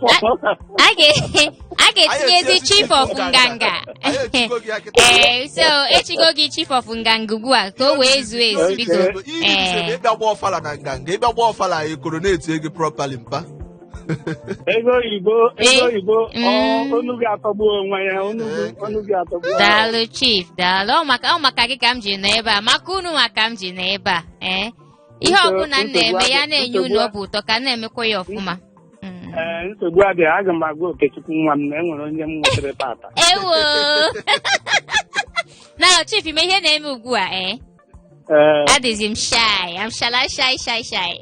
a ga-etinyezi chief of nganga. Anyị echigo gị akịta. Ee, so echigo gị chief of nganga ugbu a ka o wee zuo ezu, biko. Ihe ee ịbịa gba ọfala na nganga, ịbịa gba ọfala, anyị coronate gị properly, mpa. Ego oyibo, ego oyibo, ọ onu gị atọgbuo onwe ya, onu gị atọgbuo onwe ya. Daalụ, chief, daalụ. Ọ maka gị ka m ji nọ ebe a, maka unu nwa ka m ji nọ ebe a. Ee, ihe ọbụla m na-eme ya na-enye unu obi ụtọ ka m na-emekwa ya ọfụma. Ee, nsogbu adịghị. Aga m agwa Okechukwu nwa m na enwere onye m nwetara tata. Ewo na chief, ime ihe na-eme ugbu a, ee. Ee. Adịzi m shy, I'm shala shy shy shy.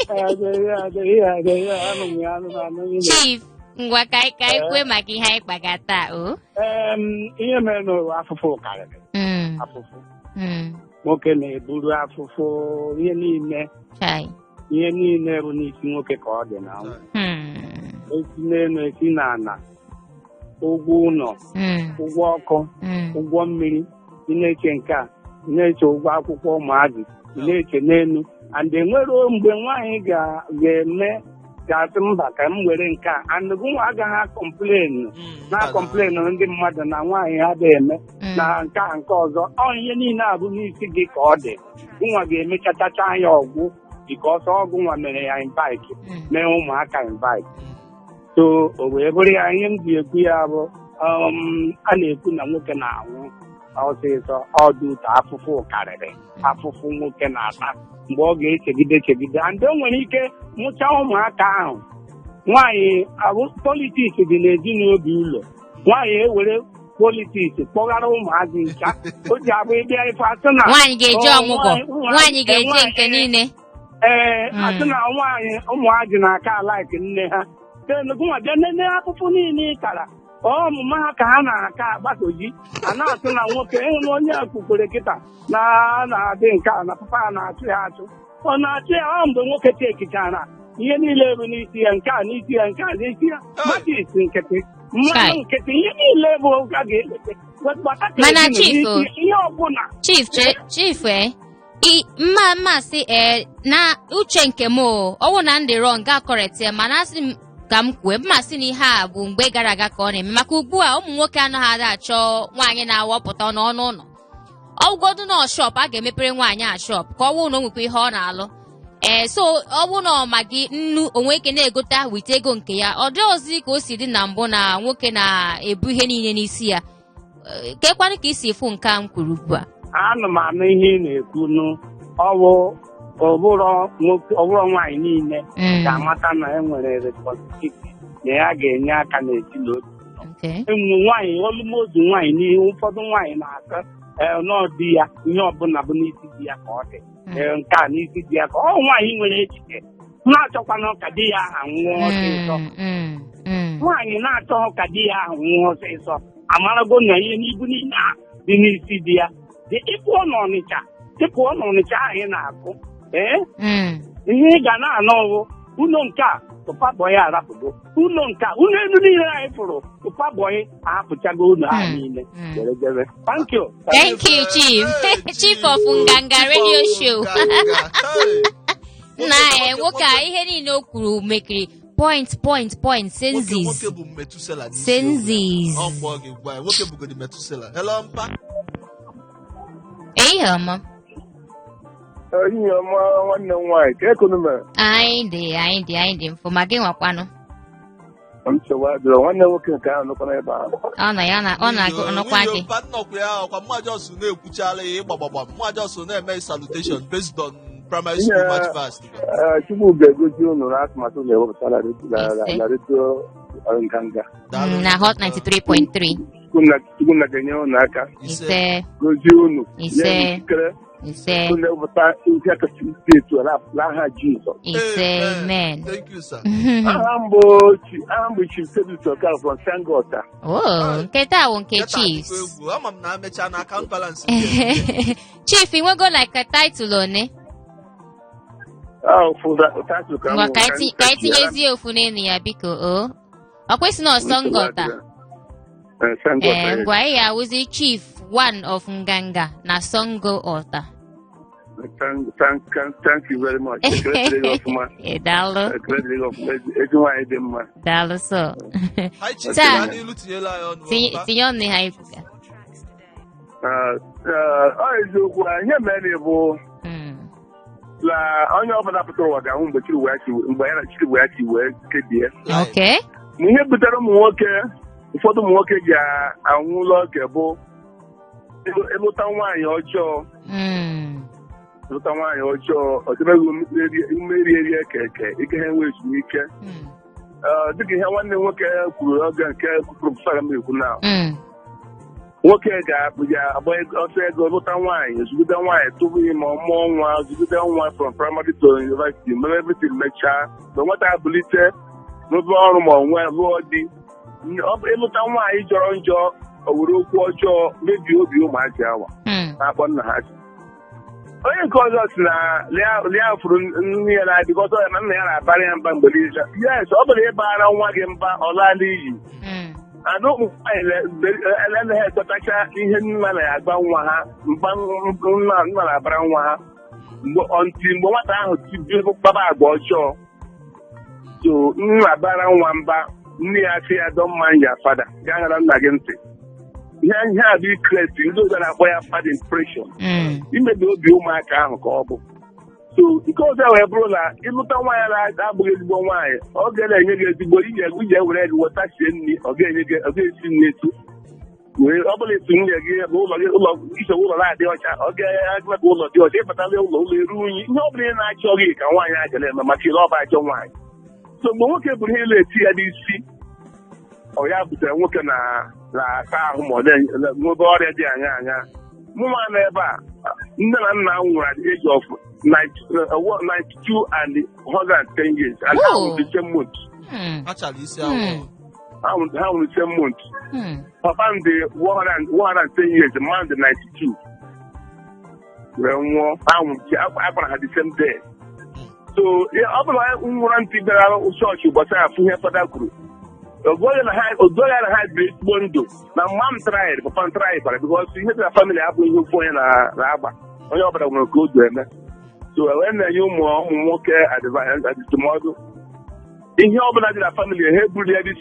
Adịghị, adịghị, adịghị, anụ m ya, anụ m anụ ihe. Chief, ngwa, ka anyị kwue maka ihe anyị kpaga taa o. Ihe mere n'ụwa, afụfụ karịrị afụfụ. Nwoke na-eburu afụfụ ihe niile. Chai. Ihe niile bụ n'isi nwoke ka ọ dị na esi n'elu, esi n'ala, ụgwọ ụlọ, ụgwọ ọkụ, ụgwọ mmiri. Ị na-eche nke a, ị na-eche ụgwọ akwụkwọ ụmụazị, ị na-eche n'elu. And enwero mgbe nwaanyị ga-eme ga-asị mba, ka m were nke a. And gụnwa agaghị a-complain na-a-complain ndị mmadụ na nwaanyị adịghị eme na nke a nke ọzọ. Ọ ihe niile abụ n'isi gị ka ọ dị. Gụnwa ga-emechachacha ya ọgwụ because ọgwụ nwa mere ya invite, mee ụmụaka invite. So o wee bụrụ ya, ihe m ji ekwu ya bụ a na-ekwu na nwoke na-anwụ ọsịsọ, ọ dị ụtọ. Afụfụ karịrị afụfụ nwoke na-ata mgbe ọ ga-echegide chegide. And o nwere ike mụchaa ụmụaka ahụ, nwaanyị abụ politics dị n'ezinụlọ ụlọ, nwaanyị ewere politics kpọghara ụmụazị ncha. O ji abụ ịbịa ife asị na Nwaanyị ga-eje ọ, ọmụgwọ, nwaanyị ga-eje nke niile. Ee, asị na nwaanyị ụmụazị na-aka a-like nne ha. Then gụnwa bịa nene afụfụ niile ị tara, ọmụma ha ka ha na-aka agbasoji. A na-asị na nwoke ịhụ na onye kpukwere kịta na na-adị nke a na papa ha na-achụ ya achụ, ọ na-achụ ya. Ọ mgbe nwoke chekichara ihe niile bụ n'isi ya, nke a n'isi ya, nke a n'isi ya, matis nkịtị, mmanụ Chai. nkịtị, ihe niile bụ a ga-eleta gbata ka Mana ezinụlọ chief o. n'isi, ihe ọbụla. Chief, chief, i mma mmasị, ee, na uche nke m o, ọwụ na ndị wrong ga correct ya, mana asị m Ka m kwue, mma sị na ihe a bụ mgbe gara aga ka ọ na-eme, maka ugbu a ụmụ nwoke anaghị ada achọ nwaanyị na-awọpụta n'ọnụ ụlọ. Ọgwụgodu na shop a ga-emepere nwaanyị a shop ka ọ bụrụ na o nwekwa ihe ọ na-alụ. Ee, so ọ bụrụ na ọ ma gị nnu onwe ike na-egota wite ego nke ya, ọ dị ọzọ ka o si dị na mbụ na nwoke na-ebu ihe niile n'isi ya. Ee, kekwanụ ka i si fụ nke a m kwuru ugbu a? Ana m anụ ihe ị na-ekwu nụ. Ọwụ ọbụrụ nwoke, ọbụrụ nwaanyị niile ga-amata na e nwere responsibility na ya ga-enye aka n'ezinụlọ. Ụmụ nwaanyị, almost nwaanyị n'ihe ụfọdụ nwaanyị na-asị ee n'ọdị ya, ihe ọbụla bụ n'isi di ya ka ọ dị. Ee, nke a n'isi di ya ka ọ nwaanyị nwere echiche na-achọkwana ka di ya ahụ nwụọ ọsịsọ. Nwaanyị na-achọghị ka di ya ahụ nwụọ ọsịsọ amarago na ihe n'ibu niile a dị n'isi di ya dị. Ịpụọ n'Ọnịcha, ịpụọ n'Ọnịcha ahụ ị na-akụ, ee, ihe ị ga na-anụ ọwụ ụlọ nke a papa boy arapụgo, ụlọ nke a, ụlọ elu niile anyị fụrụ, papa boy ahapụchago ụlọ ahụ niile were jebe. Thank you. Thank you, Chief. Chief of Nganga Radio Show. Nna ya, nwoke a, ihe niile o kwuru mekiri point, point, point, senses. Nwoke bụ Metusela n'isi. Senses. Ọ mgbe ọ ga-egwa ya, nwoke bugodi Metusela. Hello, mpa. Ehihie ọma. Ehihie ọma, nwanne m nwaanyị, ka ekunu mere? Anyị dị, anyị dị, anyị dị mfụ ma gị nwakwanụ? Nsogbu adịrọ. Nwanne m nwoke nke ahụ nọkwa n'ebe ahụ. Ọ nọ ya na ọ na-agụ nọkwa gị. Mpa nnọkwa ya, ọkwa mma just na-ekwuchala ya ịgbagbagba, mma just na-eme salutation based on primary school match fast. Ee, Chukwu ga-egozi unu na atụmatụ na-ewepụta na Ise. na redio Nganga. Daalụ. Na Hot 93.3. Chukwu na ga-enye unu aka. Ise. Ise. Gozie unu. Ise. Nye unu ikikere Ise. unu na-ewepụta ihe kasị dị etu a n'aha Jizọs. Ise, amen. Thank you, sir. Aha m bụ Chief Sebit Okafọ from Sangota. Oh, nke taa wụ nke Nketa Chiefs. adịkwa egwu. Ama m na amecha na account balance gị. Chief, ị nwego like a title one? Ahụ title ka m Ngwa, nwere. ka anyị tinyezie ofu n'elu ya, biko. O ọ kwesị na ọsọ ngọta. Ee, Sangota. Ee, ngwa, ị ga-awụzi Chief one of Nganga na Songo Ọta. Thank you very much. Ekele dịrị gị ọfụma. Ee, daalụ. Ekele dịrị gị ọfụma. Ezi nwaanyị dị mma. Daalụ sọ. Hi, Chief. Taa. Gaa n'ilu, tinyela anyị ọnụ. Tinye mpa. Tinye ọnụ ha ikwuga. Ọ eziokwu a, ihe mere bụ na onye ọbụla pụtara ụwa ga-ahụ mgbe chiri wee chi, mgbe ya na chiri wee chi wee kebie. Ma ihe butere ụmụ nwoke, ụfọdụ ụmụ nwoke ji anwụla oge bụ ịlụta nwaanyị ọjọọ. Ịlụta nwaanyị ọjọọ, ọ dịbeghị mmeri eri eke eke ike, ha enwe ezumike. Dịka ihe nwanne m nwoke kwuru oge nke professor m ekwu na nwoke ga-agba ọsọ ego lụta nwaanyị, zugide nwaanyị tupu ime ọmụọ nwa, zugide nwa from primary to university, mere everything, mechaa mgbe nwata bulite n'ụlọ ọrụ ma ọ nwee lụọ di. Ọ bụ ịlụta nwaanyị jọrọ njọ, o were okwu ọjọọ mebie obi ụmụazị awa na-akpọ nna ha si. Onye nke ọzọ si na lia furu nne ya na-adị ọzọ ya na nna ya na-abara ya mba mgbe niile. Yes, ọ bụrụ ịbara nwa gị mba, ọ laala iyi. Ada ụmụ nwaanyị anaghị ekwetacha ihe nna na-agba nwa ha mba, nna na-abara nwa ha mgbe ọntị mgbe nwata ahụ bido kpaba agwa ọjọọ. So nna bara nwa mba, nne ya sị ya, "Don't mind your father," ya ṅara nna gị ntị. Ihe a bụ ikreti ndị ọzọ na-akpọ ya bad impression, imebi obi ụmụaka ahụ ka ọ bụ. So nke ọzọ wee bụrụ na ịlụta nwaanyị na-abụghị ezigbo nwaanyị, ọ ga na-enye gị ezigbo ije ije were gị weta sie nri, ọ ga-enye gị, ọ ga-esi nri etu wee ọ bụla esi nwunye gị n'ụlọ gị, ụlọ ichebe ụlọ na-adị ọcha, ọ ga-eme ka ụlọ dị ọcha. Ịbatala ụlọ, ụlọ eru unyi, ihe ọ bụla ị na-achọ gị ka nwaanyị a ga na-eme maka ile ọba ajọ nwaanyị. So mgbe nwoke buru ihe elu eti ya n'isi, ọ ya butere nwoke na na-asa ahụ ma ọ nwebe ọrịa dị anya anya. Mụnwa nọ ebe a, nne na nna m nwụrụ at the age of 92 and 110 years, and ha nwụrụ the same month. Ha chara isi awọ. Ha nwụrụ the same month. Papa m dị 110 years, mma m dị 92 wee nwụọ. Ha nwụrụ, akwara ha the same day. So ọ bụrụ na nwụrụ ntị bịara chọọchị ụbọchị afụ ihe fada kwuru, ogoghị na ha biri ezigbo ndụ na mma m traịrị, papa m traịrị kwara, because ihe dị na family abụghị ihe ofu onye na-agba, onye ọbụla nwere ka o du eme. So wee na-enye ụmụ ụmụ nwoke ndụmọdụ. Ihe ọbụla dị na family ha eburu ya dị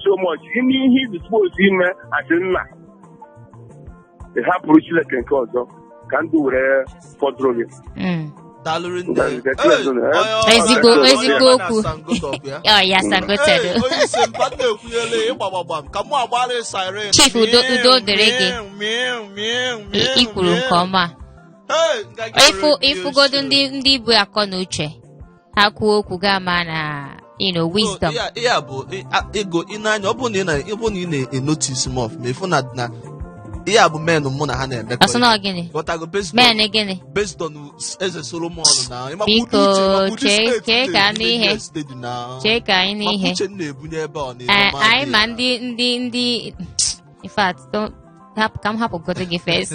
so much. Ime ihe ị dị suppose ime asị nna, ị hapụrụ Chineke nke ọzọ ka ndụ were fọdụrụ gị. Daalụ rinne. Hey, Ezigbo onye okwu. na Sangodo bụ ya. Ọ ya Sangotedo. Hey, onye isi mba na-ekwunyele ịgbagbagba m ka mụ agbara siren. Chief, udo dịrị gị. Miu, miu, I kwuru miu. nke ọma. Hey, nganga Ịfụ radio ịfụgodu show. ndị bụ akọ na uche ha kwuo okwu ga ama na wisdom. So, ihe a bụ ego ị na-anya, ọ bụ na ị na-enotice m ọfụma, ịfụ na ihe a bụ men mụ na ha na-emekọ. Ọsọ na gịnị? Ghọtago, based on Men gịnị? based on Eze Solomon na ịmakwa Biko, ụdị uche, ịmakwa ụdị steeti chee ka na-ebunye anụ ihe. DS steeti na Chee ka anyị maka n'ihe. uche m na-ebunye ebe ọ na Eh, anyị ma ndị in fact, don't hapụ ka m hapụgodo gị first.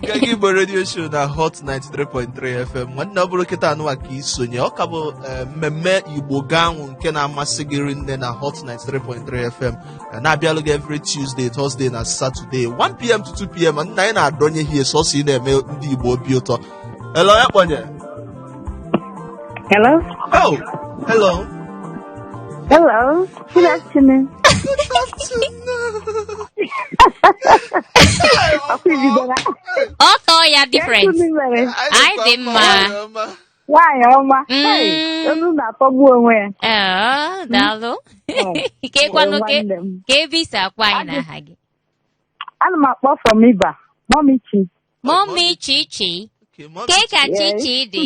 Nganga Igbo Radio Show na Hot 93.3 FM. Nwanne, ọ bụrụ kịta anụwa ka isonye, ọ ka bụ mmemme Igbo ganwụ nke na-amasị gị rinne na Hot 93.3 FM, na-abịalụ gị every Tuesday, Thursday na Saturday, 1 p.m. to 2 p.m. Nna, anyị na-adọnye hie sọsọ ị na-eme ndị Igbo obi ụtọ. Hello, ya kpọnye. Hello? Oh, hello. Hello. Good afternoon. Good afternoon. Ọkụ ibidola. Ọ tọọ ya different. Kedu mere? Anyị dị mma. Nwaanyị ọma. Hey, olu na-atọgbu onwe ya. Ee, daalụ. Kekwanụ ke Nwanne m. ka ebe isi akwa anyị na aha gị? Ana m akpọ from Iba. Mommy Chi. Mommy Chichi. Okay, Mommy Ke ka Yes. Chichi dị?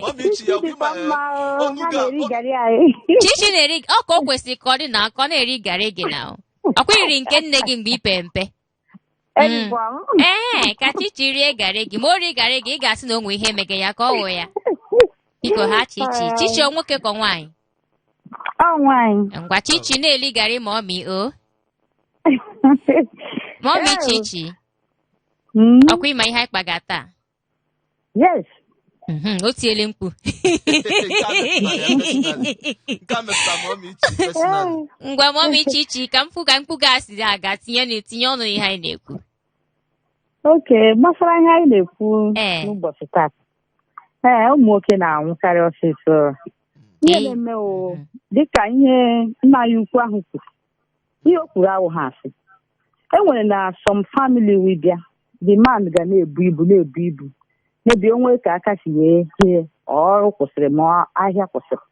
Mommy Chi, ya Dịkwa kwa mma o. onu Ha ga- na-eri garị anyị. Chichi na-eri ọ ka o kwesịrị ka ọ dị na ka ọ na-eri garị gị na ọkwa iri nke nne gị mgbe ipe mpe. Erikwa m. Ee, ka Chichi rie garị gị. Ma o rie garị gị, ị ga-asị na o nwe ihe mege ya ka ọ wụ ya. Biko ha Chichi. Chichi, ọ nwoke ka ọ nwaanyị? Ọ nwaanyị. Ngwa, Chichi na-eli garị ma ọ mi o. Mommy Chichi, ọkwa ịma ihe anyị kpaga taa? Yes. O tiele mkpu. Nke a metụtara ya personally. Nke a metụtara Mommy Chi personally. Ngwa, Mommy Chichi, ka mkpu ka mkpu ga-asị aga tinye tinye ọnụ ihe anyị na-ekwu. Okay, gbasara ihe anyị na-ekwu n'ụbọchị taa. Ee, ụmụ nwoke na-anwụkarị ọsịsọ. Ihe na-eme o, dịka ihe nna anyị ukwu ahụ kwuru, ihe o kwuru awụ ha asị. E nwere na some family we bịa, the man ga na-ebu ibu, na-ebu ibu. Mebi onwe ka aka si wee hie, ọrụ kwụsịrị ma ahịa kwụsịrị.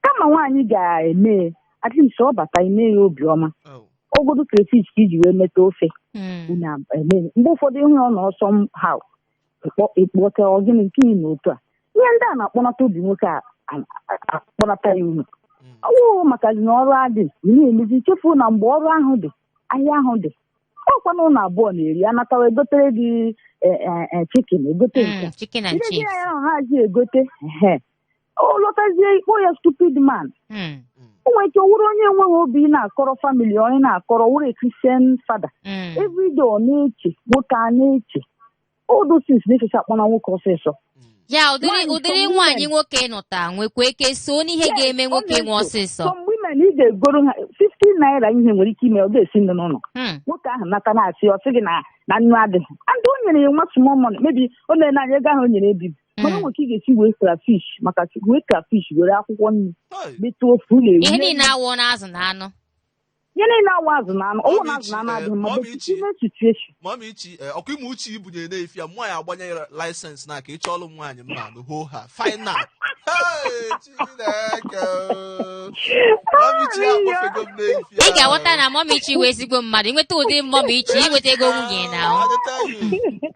Kama nwaanyị ga-eme, at least ọ bata ime ya obiọma. Oh. Ogodo crayfish ka iji wee meta ofe. Unu eme mgbe ụfọdụ ịhụ ya ọ nọ ọsọ ha ịkpọta ọgịnị nke ị na otu a, ihe ndị a na-akpọnata obi nwoke a akpọnata ya unu ọwụ maka na ọrụ adị ị na-emezi, chefuo na mgbe ọrụ ahụ dị, ahịa ahụ dị, ọkwa na ụlọ abụọ na-eri anatawa egotere gị chicken, egote nke a. Chicken and Ile chips. ya ahụ ha ji egote ehe, o lọtazie ikpo ya stupid man. O nwere ike wụrụ onye enweghị obi ị na-akọrọ family, onye na-akọrọ wụrụ a Christian father. Everyday ọ na-eche nwoke, a na-eche all those things na-echecha akpọna nwoke ọsịsọ. Ya ụdịrị Nwaanyị, ụdịrị some nwaanyị women- nwoke nụta nwekwa ike so n'ihe Yes, ga-eme ọ nwoke nwe na-eso. ọsịsọ. Some women, ị ga-egoro ha 50 naira, ihe nwere ike ime ọ ga-esi nri n'ụlọ. Nwoke ahụ nata na-asị, ọ sị gị na nnu adịghị, and o nyere ya nwa small money, maybe o na-ene anya ego ahụ o nyere ebibi, mana o nwere ike ị ga-esi wee crayfish, maka wee crayfish were akwụkwọ nri Hey. metụ ofe ụlọ ewu. Ihe niile awụ na azụ na anụ. Ihe niile awụ azụ na anụ, ọwụ na Mommy azụ na anụ Chi, adịghị mma, Mommy but Chi. ime situation. Mommy Chi, ọkwa ime uche ibunye na-efi ya, mmụọ ya agbanye license na ka ị chọọlụ m nwaanyị mma nụ hoo ha final. Hey, Chineke o. Mommy Chi akpọfego m n'efi. Ị ga-aghọta na Mommy Chi wee ezigbo mmadụ. Inweta ụdị Mommy Chi, inweta ego nwunye na I dey tell you.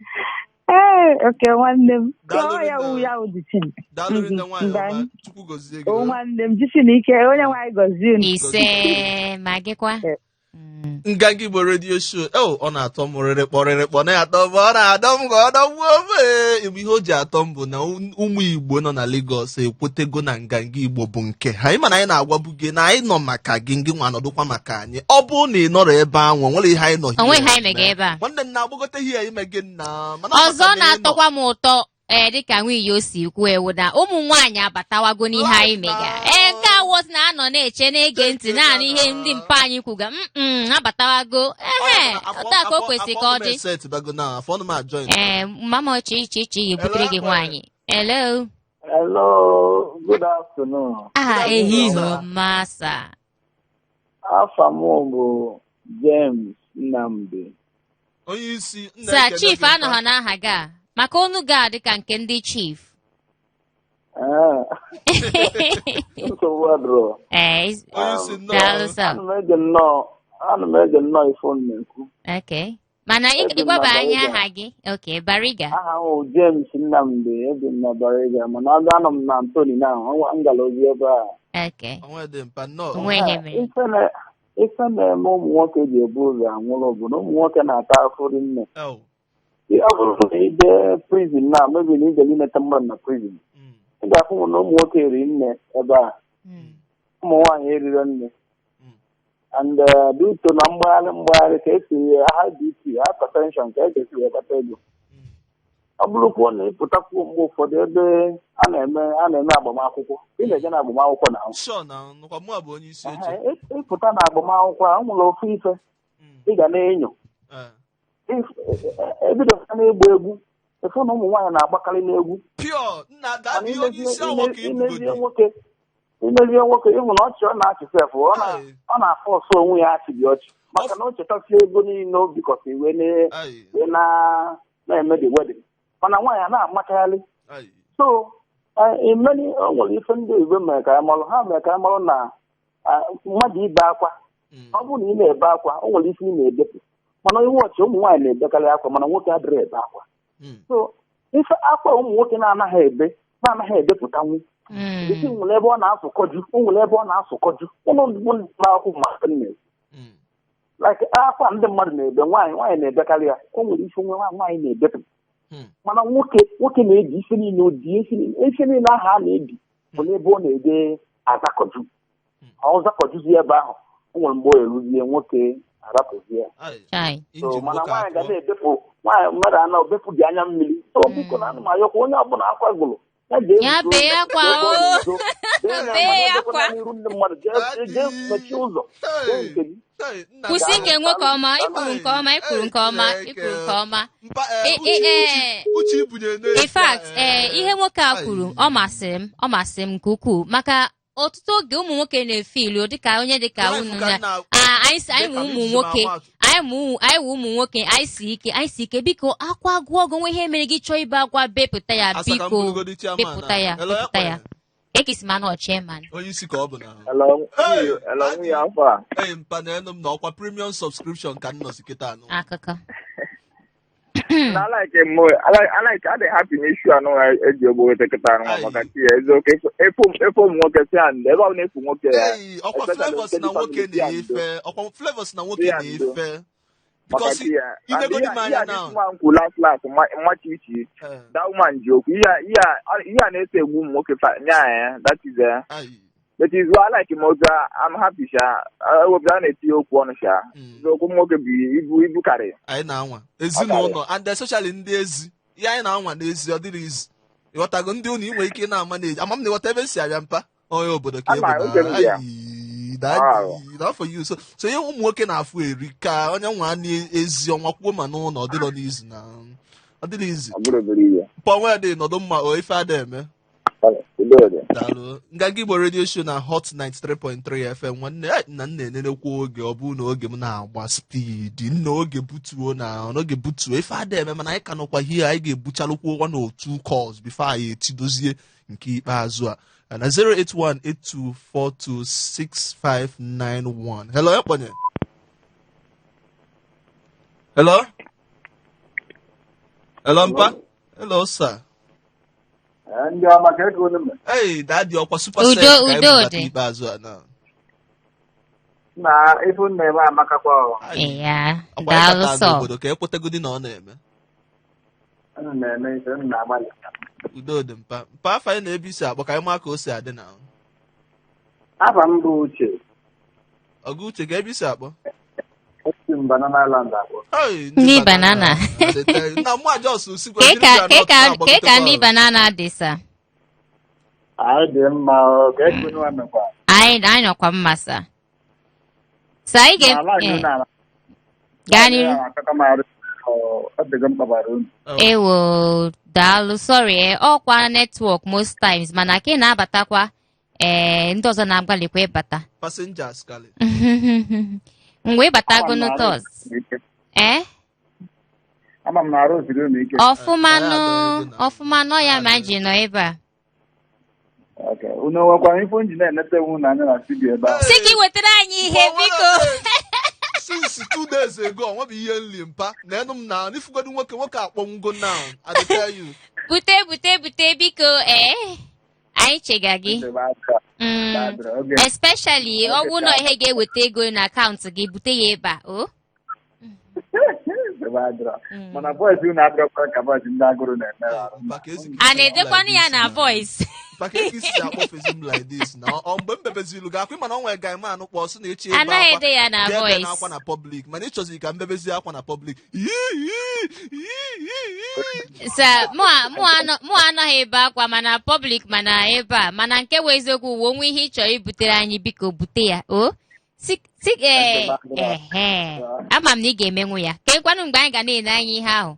Ee, oke nwanne m. Daalụ Ọ ya wụ rinne. ya wụ the thing. Daalụ rinne, nwaanyị ọma. Bye. Chukwu gozie gị. O nwanne m, jisi n'ike, onye nwaanyị gọzie unu. Ise, ma gịkwa. Nganga Igbo Radio Show, o ọ na-atọ m rịrịkpọ rịrịkpọ, na-atọ m, ọ na-adọ m ka ọ dọgbuo m. Ee, Igbo, ihe o ji atọ m bụ na ụmụ Igbo nọ na Lagos ekwetego na Nganga Igbo bụ nke ha. Anyị mana anyị na-agwabu gị na anyị nọ maka gị, ngị nwa nọdụkwa maka anyị. Ọ bụrụ na ị nọrọ ebe ahụ, nwere ihe anyị nọ Onwe ihe anyị mega ebe a. Nwanne m na-agbagote ihe ime gị nna mana Ọzọ maka na ị nọ. na-atọkwa m ụtọ, ee, dịka nwunye o si kwuo ewu na ụmụ nwaanyị abatawago n'ihe anyị mega. Ee, nke a wọzi na-anọ na-eche, na-ege ntị naanị ihe ndị mpa anyị kwuga. Abatawago ehe, otu a ka o kwesịrị ka ọ dị. Set bago na afọ m ajoin. Ee, mama, chi chi chi ebutere gị nwaanyị. Hello. Hello, good afternoon. Aha, Good afternoon, ehihie sir. ọma, sir. Afa m bụ James Nnamdi. Onye isi nna Sir, ekene chief gị mpa. anọghọ n'aha gị a maka onu gị a dịka nke ndị chief. Ee, nsogbu adịrọ. Ee, Onye isi nnọọ. daalụ sir. Ana m ege nnọọ ife unu na-ekwu. Okay. Mana Ebi m na ịgwaba anyị Bariga. aha gị. Okay, Bariga. Aha m bụ James Nnamdi, ebi m na Bariga, mana aga anọ m na Antoni na m gara ozi ebe a. Okay. Onwe dị mpa nnọọ. Onwe ihe mere. Ife na-eme ụmụ nwoke ji ebu ụzọ anwụrụ bụ na ụmụ nwoke na-ata afụ rinne. Ew. Ọ bụrụ na i jee prison na maybe na ị jere ineta mmadụ na prison, ị ga-afụ na ụmụ nwoke eri nne ebe a, ụmụ nwaanyị eriro nne. And due to na mgbagharị mgbagharị ka esi high BP, hypertension ka esi wee kpata ego. Ọ bụrụkwuo na ịpụtakwuo mgbe ụfọdụ ebe a na-eme agbamakwụkwọ, ị na-eje na agbamakwụkwọ na Sure na nụkwa mụ bụ onye isi oche. Ịpụta na agbamakwụkwọ a, o nwere ofu ife ị ga na-enyo. Ebido na-egbu egwu, ịfụ na ụmụ nwaanyị na-agbakarị n'egwu. Pure nna Mana daddy onye isi awọ ka imezie nwoke, imezie nwoke, ịhụ na ọchị ọ na-achị sef, ọ na-afọ ọsọ onwe ya achị gị ọchị, maka na o chetasie ego niile o bikọta wee na-eme the wedding. Mana nwaanyị a na-amachagharị. So many o nwere ife ndị oyibo mere ka anyị malụ, ha mere ka anyị malụ na mmadụ ibe akwa, ọ bụrụ na ị na-ebe akwa, o nwere ife ị na-edepụ. Mana iwe ọchị ụmụ nwaanyị na-ebekarị akwa, mana nwoke adịrị ebe akwa. So ife akwa ụmụ nwoke na-anaghị ebe, na-anaghị edepụtanwu. Isi nwere ebe ọ na-asụkọju, o nwere ebe ọ na-asụkọju. Ụlọ ndị akwụkwọ maka nne. Like akwa ndị mmadụ na-ebe, nwaanyị na-ebekarị ya, o nwere ife nwaanyị na-edepụ. Mana nwoke na-eji ife niile odi, ife niile ahụ a na-ebi bụ n'ebe ọ na-ede azakọju. Ọ zakọjuzie ebe ahụ, o nwere mgbe ọ eruzie nwoke arapụzie. So mana nwaanyị ga na-edepụ, nwaanyị mmadụ ana obepụ dị anya mmiri. So biko na ana m ayọkwa onye ọbụla akwa gụrụ ya bee akwa o, bee akwa n'iru ndị mmadụ, jee mechie ụzọ, jee nke gị. Kwụsị ike nwoke ọma, ikwuru nke ọma, ikwuru nke ọma, ikwuru nke ọma. In fact, ihe nwoke a kwuru ọ masịrị m, ọ masịrị m nke ukwuu, maka ọtụtụ oge ụmụ nwoke na-efe ilu dịka onye dịka unu na anyị wụ ụmụ nwoke, anyị wụ ụmụ nwoke, anyị si ike, biko akwa gụọ gị onwe ihe mere gị chọọ ibe akwa, bepụta ya, biko bepụta ya, bepụta ya. Ekisi ma na chairman. Onye isi ka ọ bụ na. Hello, nwunye afọ a. Ee, mpa na enu m na ọkwa premium subscription ka m nọzi kịta anụ. Akụkọ. Na like I dey happy n'issue anụ eji ogbo weta kịta anụ maka chi ya eziokwu efu ụmụ nwoke si ya ndo ebe ọ na-efu nwoke ya. Ọkwa Flavour si na nwoke na-efe, ọkwa Flavour si na nwoke na-efe. Because inegodi m anya now. Nwa last last mmachi ichi that woman ji okwu ihe a na-ese egwu ụmụ nwoke nya ya, that is but is why I like him also. I'm happy sha. Ewepụta na-etinye okwu ọnụ sha. Okwu nwoke bụ ibu karị. Anyị na-anwa ezinụlọ and especially ndị ezi ihe anyị na-anwa n'ezi ọ dịrị izu. Ịghọtago ndị ụnụ inwe ike na-ama n'ezi ama m na ịghọta ebe si abịa mpa onye obodo ka ebe na for you. So ihe ụmụ nwoke na-afụ eri ka onye nwa n'ezi ọnwa kwuo ma n'ụlọ ọ dịrọ n'izu na ọ dịrị izu. Mpa onwe dị nọdụ mma o ife ada eme. Daalụ. Nganga Igbo Radio Show na Hot 93.3 FM. Nwanne nna nna enenekwa oge ọ bụ na oge m na-agba spidi nna oge butuo na oge butuo ife ada eme, mana anyị ka nọkwa hie anyị ga-ebuchalụkwa one or two calls before anyị etidozie nke ikpeazụ a na 08182426591. Hello, ekponye. Hello? Hello, mpa? Hello, sir. Ndị ọma ka ego unu mere. Hey, daddy, ọkwa super set ka anyị bụbata ikpeazụ a na. Na ife unu na-eme amakakwa. Ya, daalụ sọ. Obodo ka ekwetegodi na ọ na-eme. Unu na-eme ife unu na-agbalị. Udo dị mpa. Mpa afọ anyị na-ebi isi akpọ ka anyị maa ka o si adị na. Afa m bụ Uche. Ọgụ Uche ka ebe isi akpọ? Esi m Banana Island akpọ. Ndị banana. Na mụ ajọs usikwa. Ka ndị banana dị sa. Anyị dị mma ka ego unu mekwa. Anyị nọkwa mma sa. Sa anyị ga gaa n'iru. Ọ dịgo mkpabara unu. Ewo, daalụ. Sorry, ọkwa network most times, mana ka ị na-abatakwa, ee, ndị ọzọ na-agbalịkwa ịbata. Passengers kalị. Mgbe ịbatago n'ụtọz, ee. Ama m na arụ siri unu ike. Ọfụmanụ, ọfụmanụ ya ma anyị ji nọ ebe a. Okay. Unu nwekwara ife m ji na-enete onwe unu anya na studio ebe ahụ. Sị gị wetara anyị ihe, biko. Since 2 days ago, ọ nwebụ ihe nli mpa na enu m na n'ifugodu nwoke nwoke akpọnwụgo now, I dey tell you. Bute, bute, bute, biko. Ee, anyị chega gị. Nsogbu adịrọ. Adịrọ. Oge Especially ọ bụrụ na ihe ga-eweta ego na akaụntụ gị, bute ya ebe a o. Nsogbu adịrọ. Mana voice unu adịrọkwa ka voice ndị agụrụ na-eme arụ. Mpa ka ezi A na-edekwanụ ya na voice. Mpa ka esi akpọfezi m like this na ọ mgbe m bebezilu gị akwa, ịma na ọ nwere guy man kpọ sị na echi ebe Anaghị akwa ede ya na bịa ebe voice. na akwa na public, mana ịchọziri ka m bebezie akwa na public. Sa mụ anaghị ebe akwa mana public, mana ebe a, mana nke bụ eziokwu wuo onwe ihe ị chọrọ ibutere anyị, biko bute ya o. Si ee, ehe, ama m na ị ga-emenwu ya. Kekwanụ mgbe anyị ga na-ene anya ihe ahụ.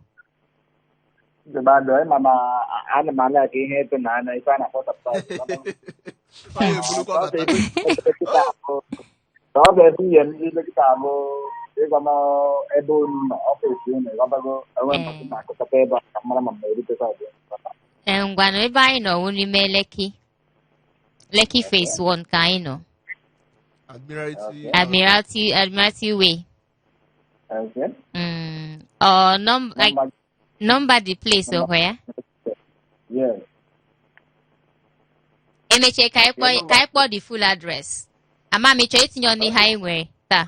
Nsogbu adịrọ. Ịma na ana m ala ka ihe ịtụnanya, ife a na-akpọ surprise. Ọ ya eburukwa bata. Ka ọ ga-ebe ihe ndị dọkịta abụ ịgwa m ebe unu nọ, office unu, ịghọtago, enwe mmasị na akụkọta ebe a ka mara ma m na-eruteta ọbịa. Ee, ngwanụ, ebe anyị nọ wụ n'ime Lekki Phase 1 ka anyị nọ. Admiralty. Admiralty Way. Okay. Ọ nọmba Number, nọmba the place ọkwa ya. Yes. Emechie ka anyị kpọọ the full address. Ama m ịchọ itinye ọnụ ihe anyị nwere taa.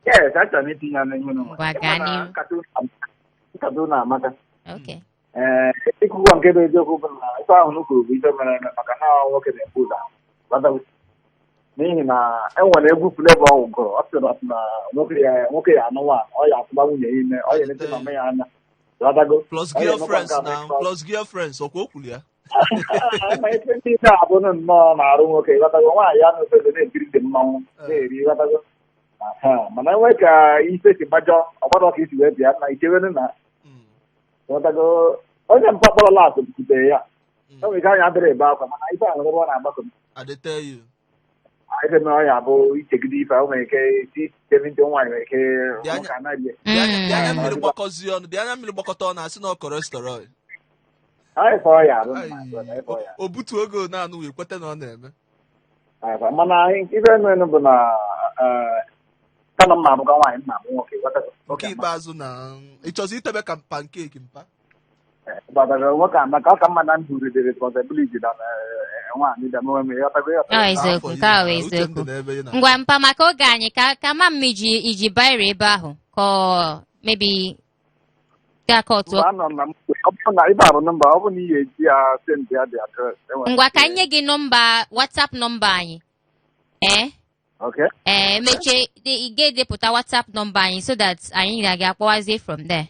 Yes, achọrọ m itinye ọnụ ihe unu nwere. Ngwa, gaa Ịma na n'ihu. Nkata unu amaka. Okay. Ee, ikwukwa nke bụ eziokwu bụ na ife ahụ unu kwuru bụ ife mere eme, maka na ọ nwoke na-ekwu ụzọ ahụ. Ghọtago? N'ihi na e nwere egwu Flavour ọ gụrụ, ọ sịrị na nwoke ya anụ nwaanyị, ọ ya atụba nwunye ya ime, ọ ya eleta mama ya anya. Ghọtago? Plus Ọ ya emekwa girlfriends nke a na mekwa. plus girlfriends, ọkwa o kwuru ya. Ma ife ndị na-abụrụ nnọọ na-arụ nwoke, ghọtago, nwaanyị ya n'ofefe na-ekiri dị mmanwụ na-eri, ghọtago. Aha, mana enwe ka ife si gbajọ ọgbadọ ka isi wee bịa na ichewenu na ghọtago, onye mpa kpọrọ las butere ya. O nwere ike anya adịrị ebe akwa, mana ife a nwere ebe ọ na-agbakọ. I dey tell you. Ife mere ọ ya bụ ichegide ife a, o nwere ike si seventy, nwaanyị nwere ike Dị anya- nwoke anaghị Dị anya mmiri gbakọzie ọnụ, dị anya mmiri gbakọta ọnụ, asị na ọ cholesterol. Ife ọ ya arụ Ai, ife ọ ya. O butu oge naanị wee kweta na ọ na-eme. Ife- mana ife mere bụ na kama mma abụkwa nwaanyị, mma abụ nwoke, ghọtago. Nke ikpeazụ na ị chọzi itebe ka pancake mpa. Gbadaga nwoke amaka, ọ ka mma na ndụ the responsibility na nwaanyị bịa mewe eme, ghọtago, Ọ ghọtago. eziokwu, nke a bụ Uche m dị eziokwu. n'ebe ị na. Ngwa mpa, maka oge anyị, ka ma m iji biro ebe ahụ ka ọ maybe ga kọtụ. Mgbe anọ m na ọ bụrụ na ibe arụ nọmba, ọ bụrụ na ị ga-eji ya send ya the address, enwere Ngwa, ka nye gị nọmba WhatsApp nọmba anyị, ee. Okay. Ee, emechie ị ga-edepụta WhatsApp nọmba anyị so that anyị ga-aga akpọwazie from there.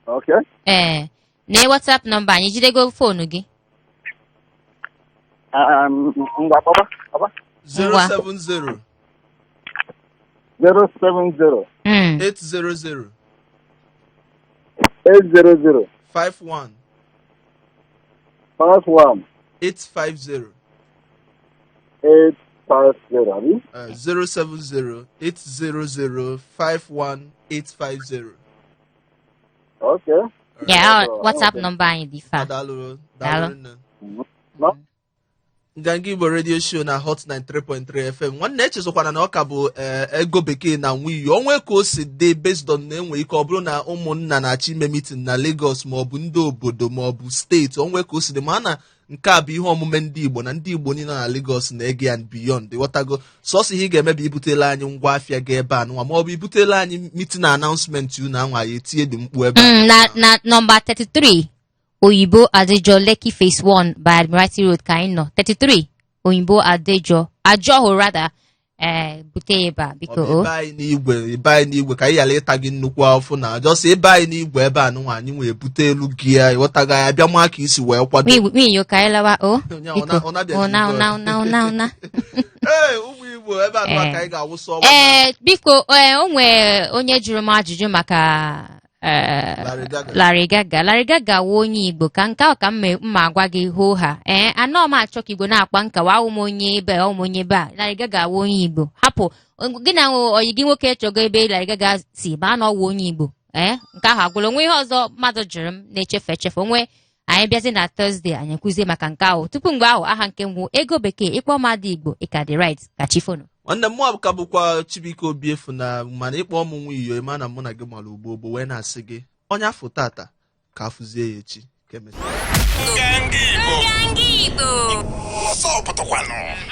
Okay. Ee, na WhatsApp nọmba anyị, jidego phone gị. Ngwa, kpọba kpọba. 070 070 800 800 51 51 850. 850, abi? 070 800 51850. Okay. Ya Okay. WhatsApp nọmba anyị dị fa. Daalụ. Daalụ. Daalụ nne. No? Nganga Igbo Radio Show na Hot 93.3 FM. Nwanne, echezọkwana na ọ ka bụ ego bekee na nwiyi onwe ka o si dị, based on na enwe ike ọ bụrụ na ụmụnna na-achọ ime meeting na Lagos maọbụ ndị obodo maọbụ steeti onwe ka o si dị, ma na nke a bụ ihe omume ndị Igbo na ndị Igbo niile na Lagos na-ege and beyond, ghọtago. Sọsọ ihe ị ga-eme bụ ibutela anyị ngwa afịa ga ebe a nụnwa maọbụ ibutela anyị meeting announcement unu anwa, ya etinye dị mkpu ebe a. Na nọmba 33 Oyibo Adejo, Lekki Phase 1 by Admiralty Road ka anyị nọ. 33 Oyibo Adejo, Ajoho rather. Ee, bute ya ebe a biko. Ọ bụ O ebe anyị n'igwe, ebe anyị n'igwe, ka anyị ghara ịta gị nnukwu afụ na just ebe anyị n'igwe ebe a nụnwa anyị nwee bute elu gị ya, ịghọtago, ya bịa maa ka isi wee kwado. Nwunye, ka anyị lawa o. Onye Biko. ọ na-abịazi Ụna ugbu a. ụna ụna ụna ụna. Ee, ụmụ Igbo, ebe a ka anyị ga-awụsa ọgba. Ee, biko, ee, o nwee onye jụrụ m ajụjụ maka Larry Gaga. Larry Gaga. Larry Gaga wụ onye Igbo. Ka nke ahụ ka m mma agwa gị hoo ha. Ee, anọ m achọ ka Igbo na-akpa nkawa, awụ m onye ebe a, awụ m onye ebe a. Larry Gaga wụ onye Igbo. Hapụ gị na oyi gị nwoke chọgo ebe Larry Gaga si ma na ọ wụ onye Igbo. Ee, nke ahụ agwụla. Onwe ihe ọzọ mmadụ jụrụ m na-echefu echefu onwe anyị bịazi na Thursday, anyị ekwuzie maka nke ahụ. Tupu mgbe ahụ, aha nke ngwụ ego bekee ịkpọ mmadụ Igbo ịka dị right ka chifonu. Nwanne m, mụ ka bụkwa Chibuike Obiefu na mana ịkpọ m nwa iyo, ịma na mụ na gị mara ugbo ogbo wee na-asị gị onye afọ tata ka afụzie ya echi. Ka emesịa. Nganga Igbo. Nganga Igbo. Ọsọ pụtakwanụ.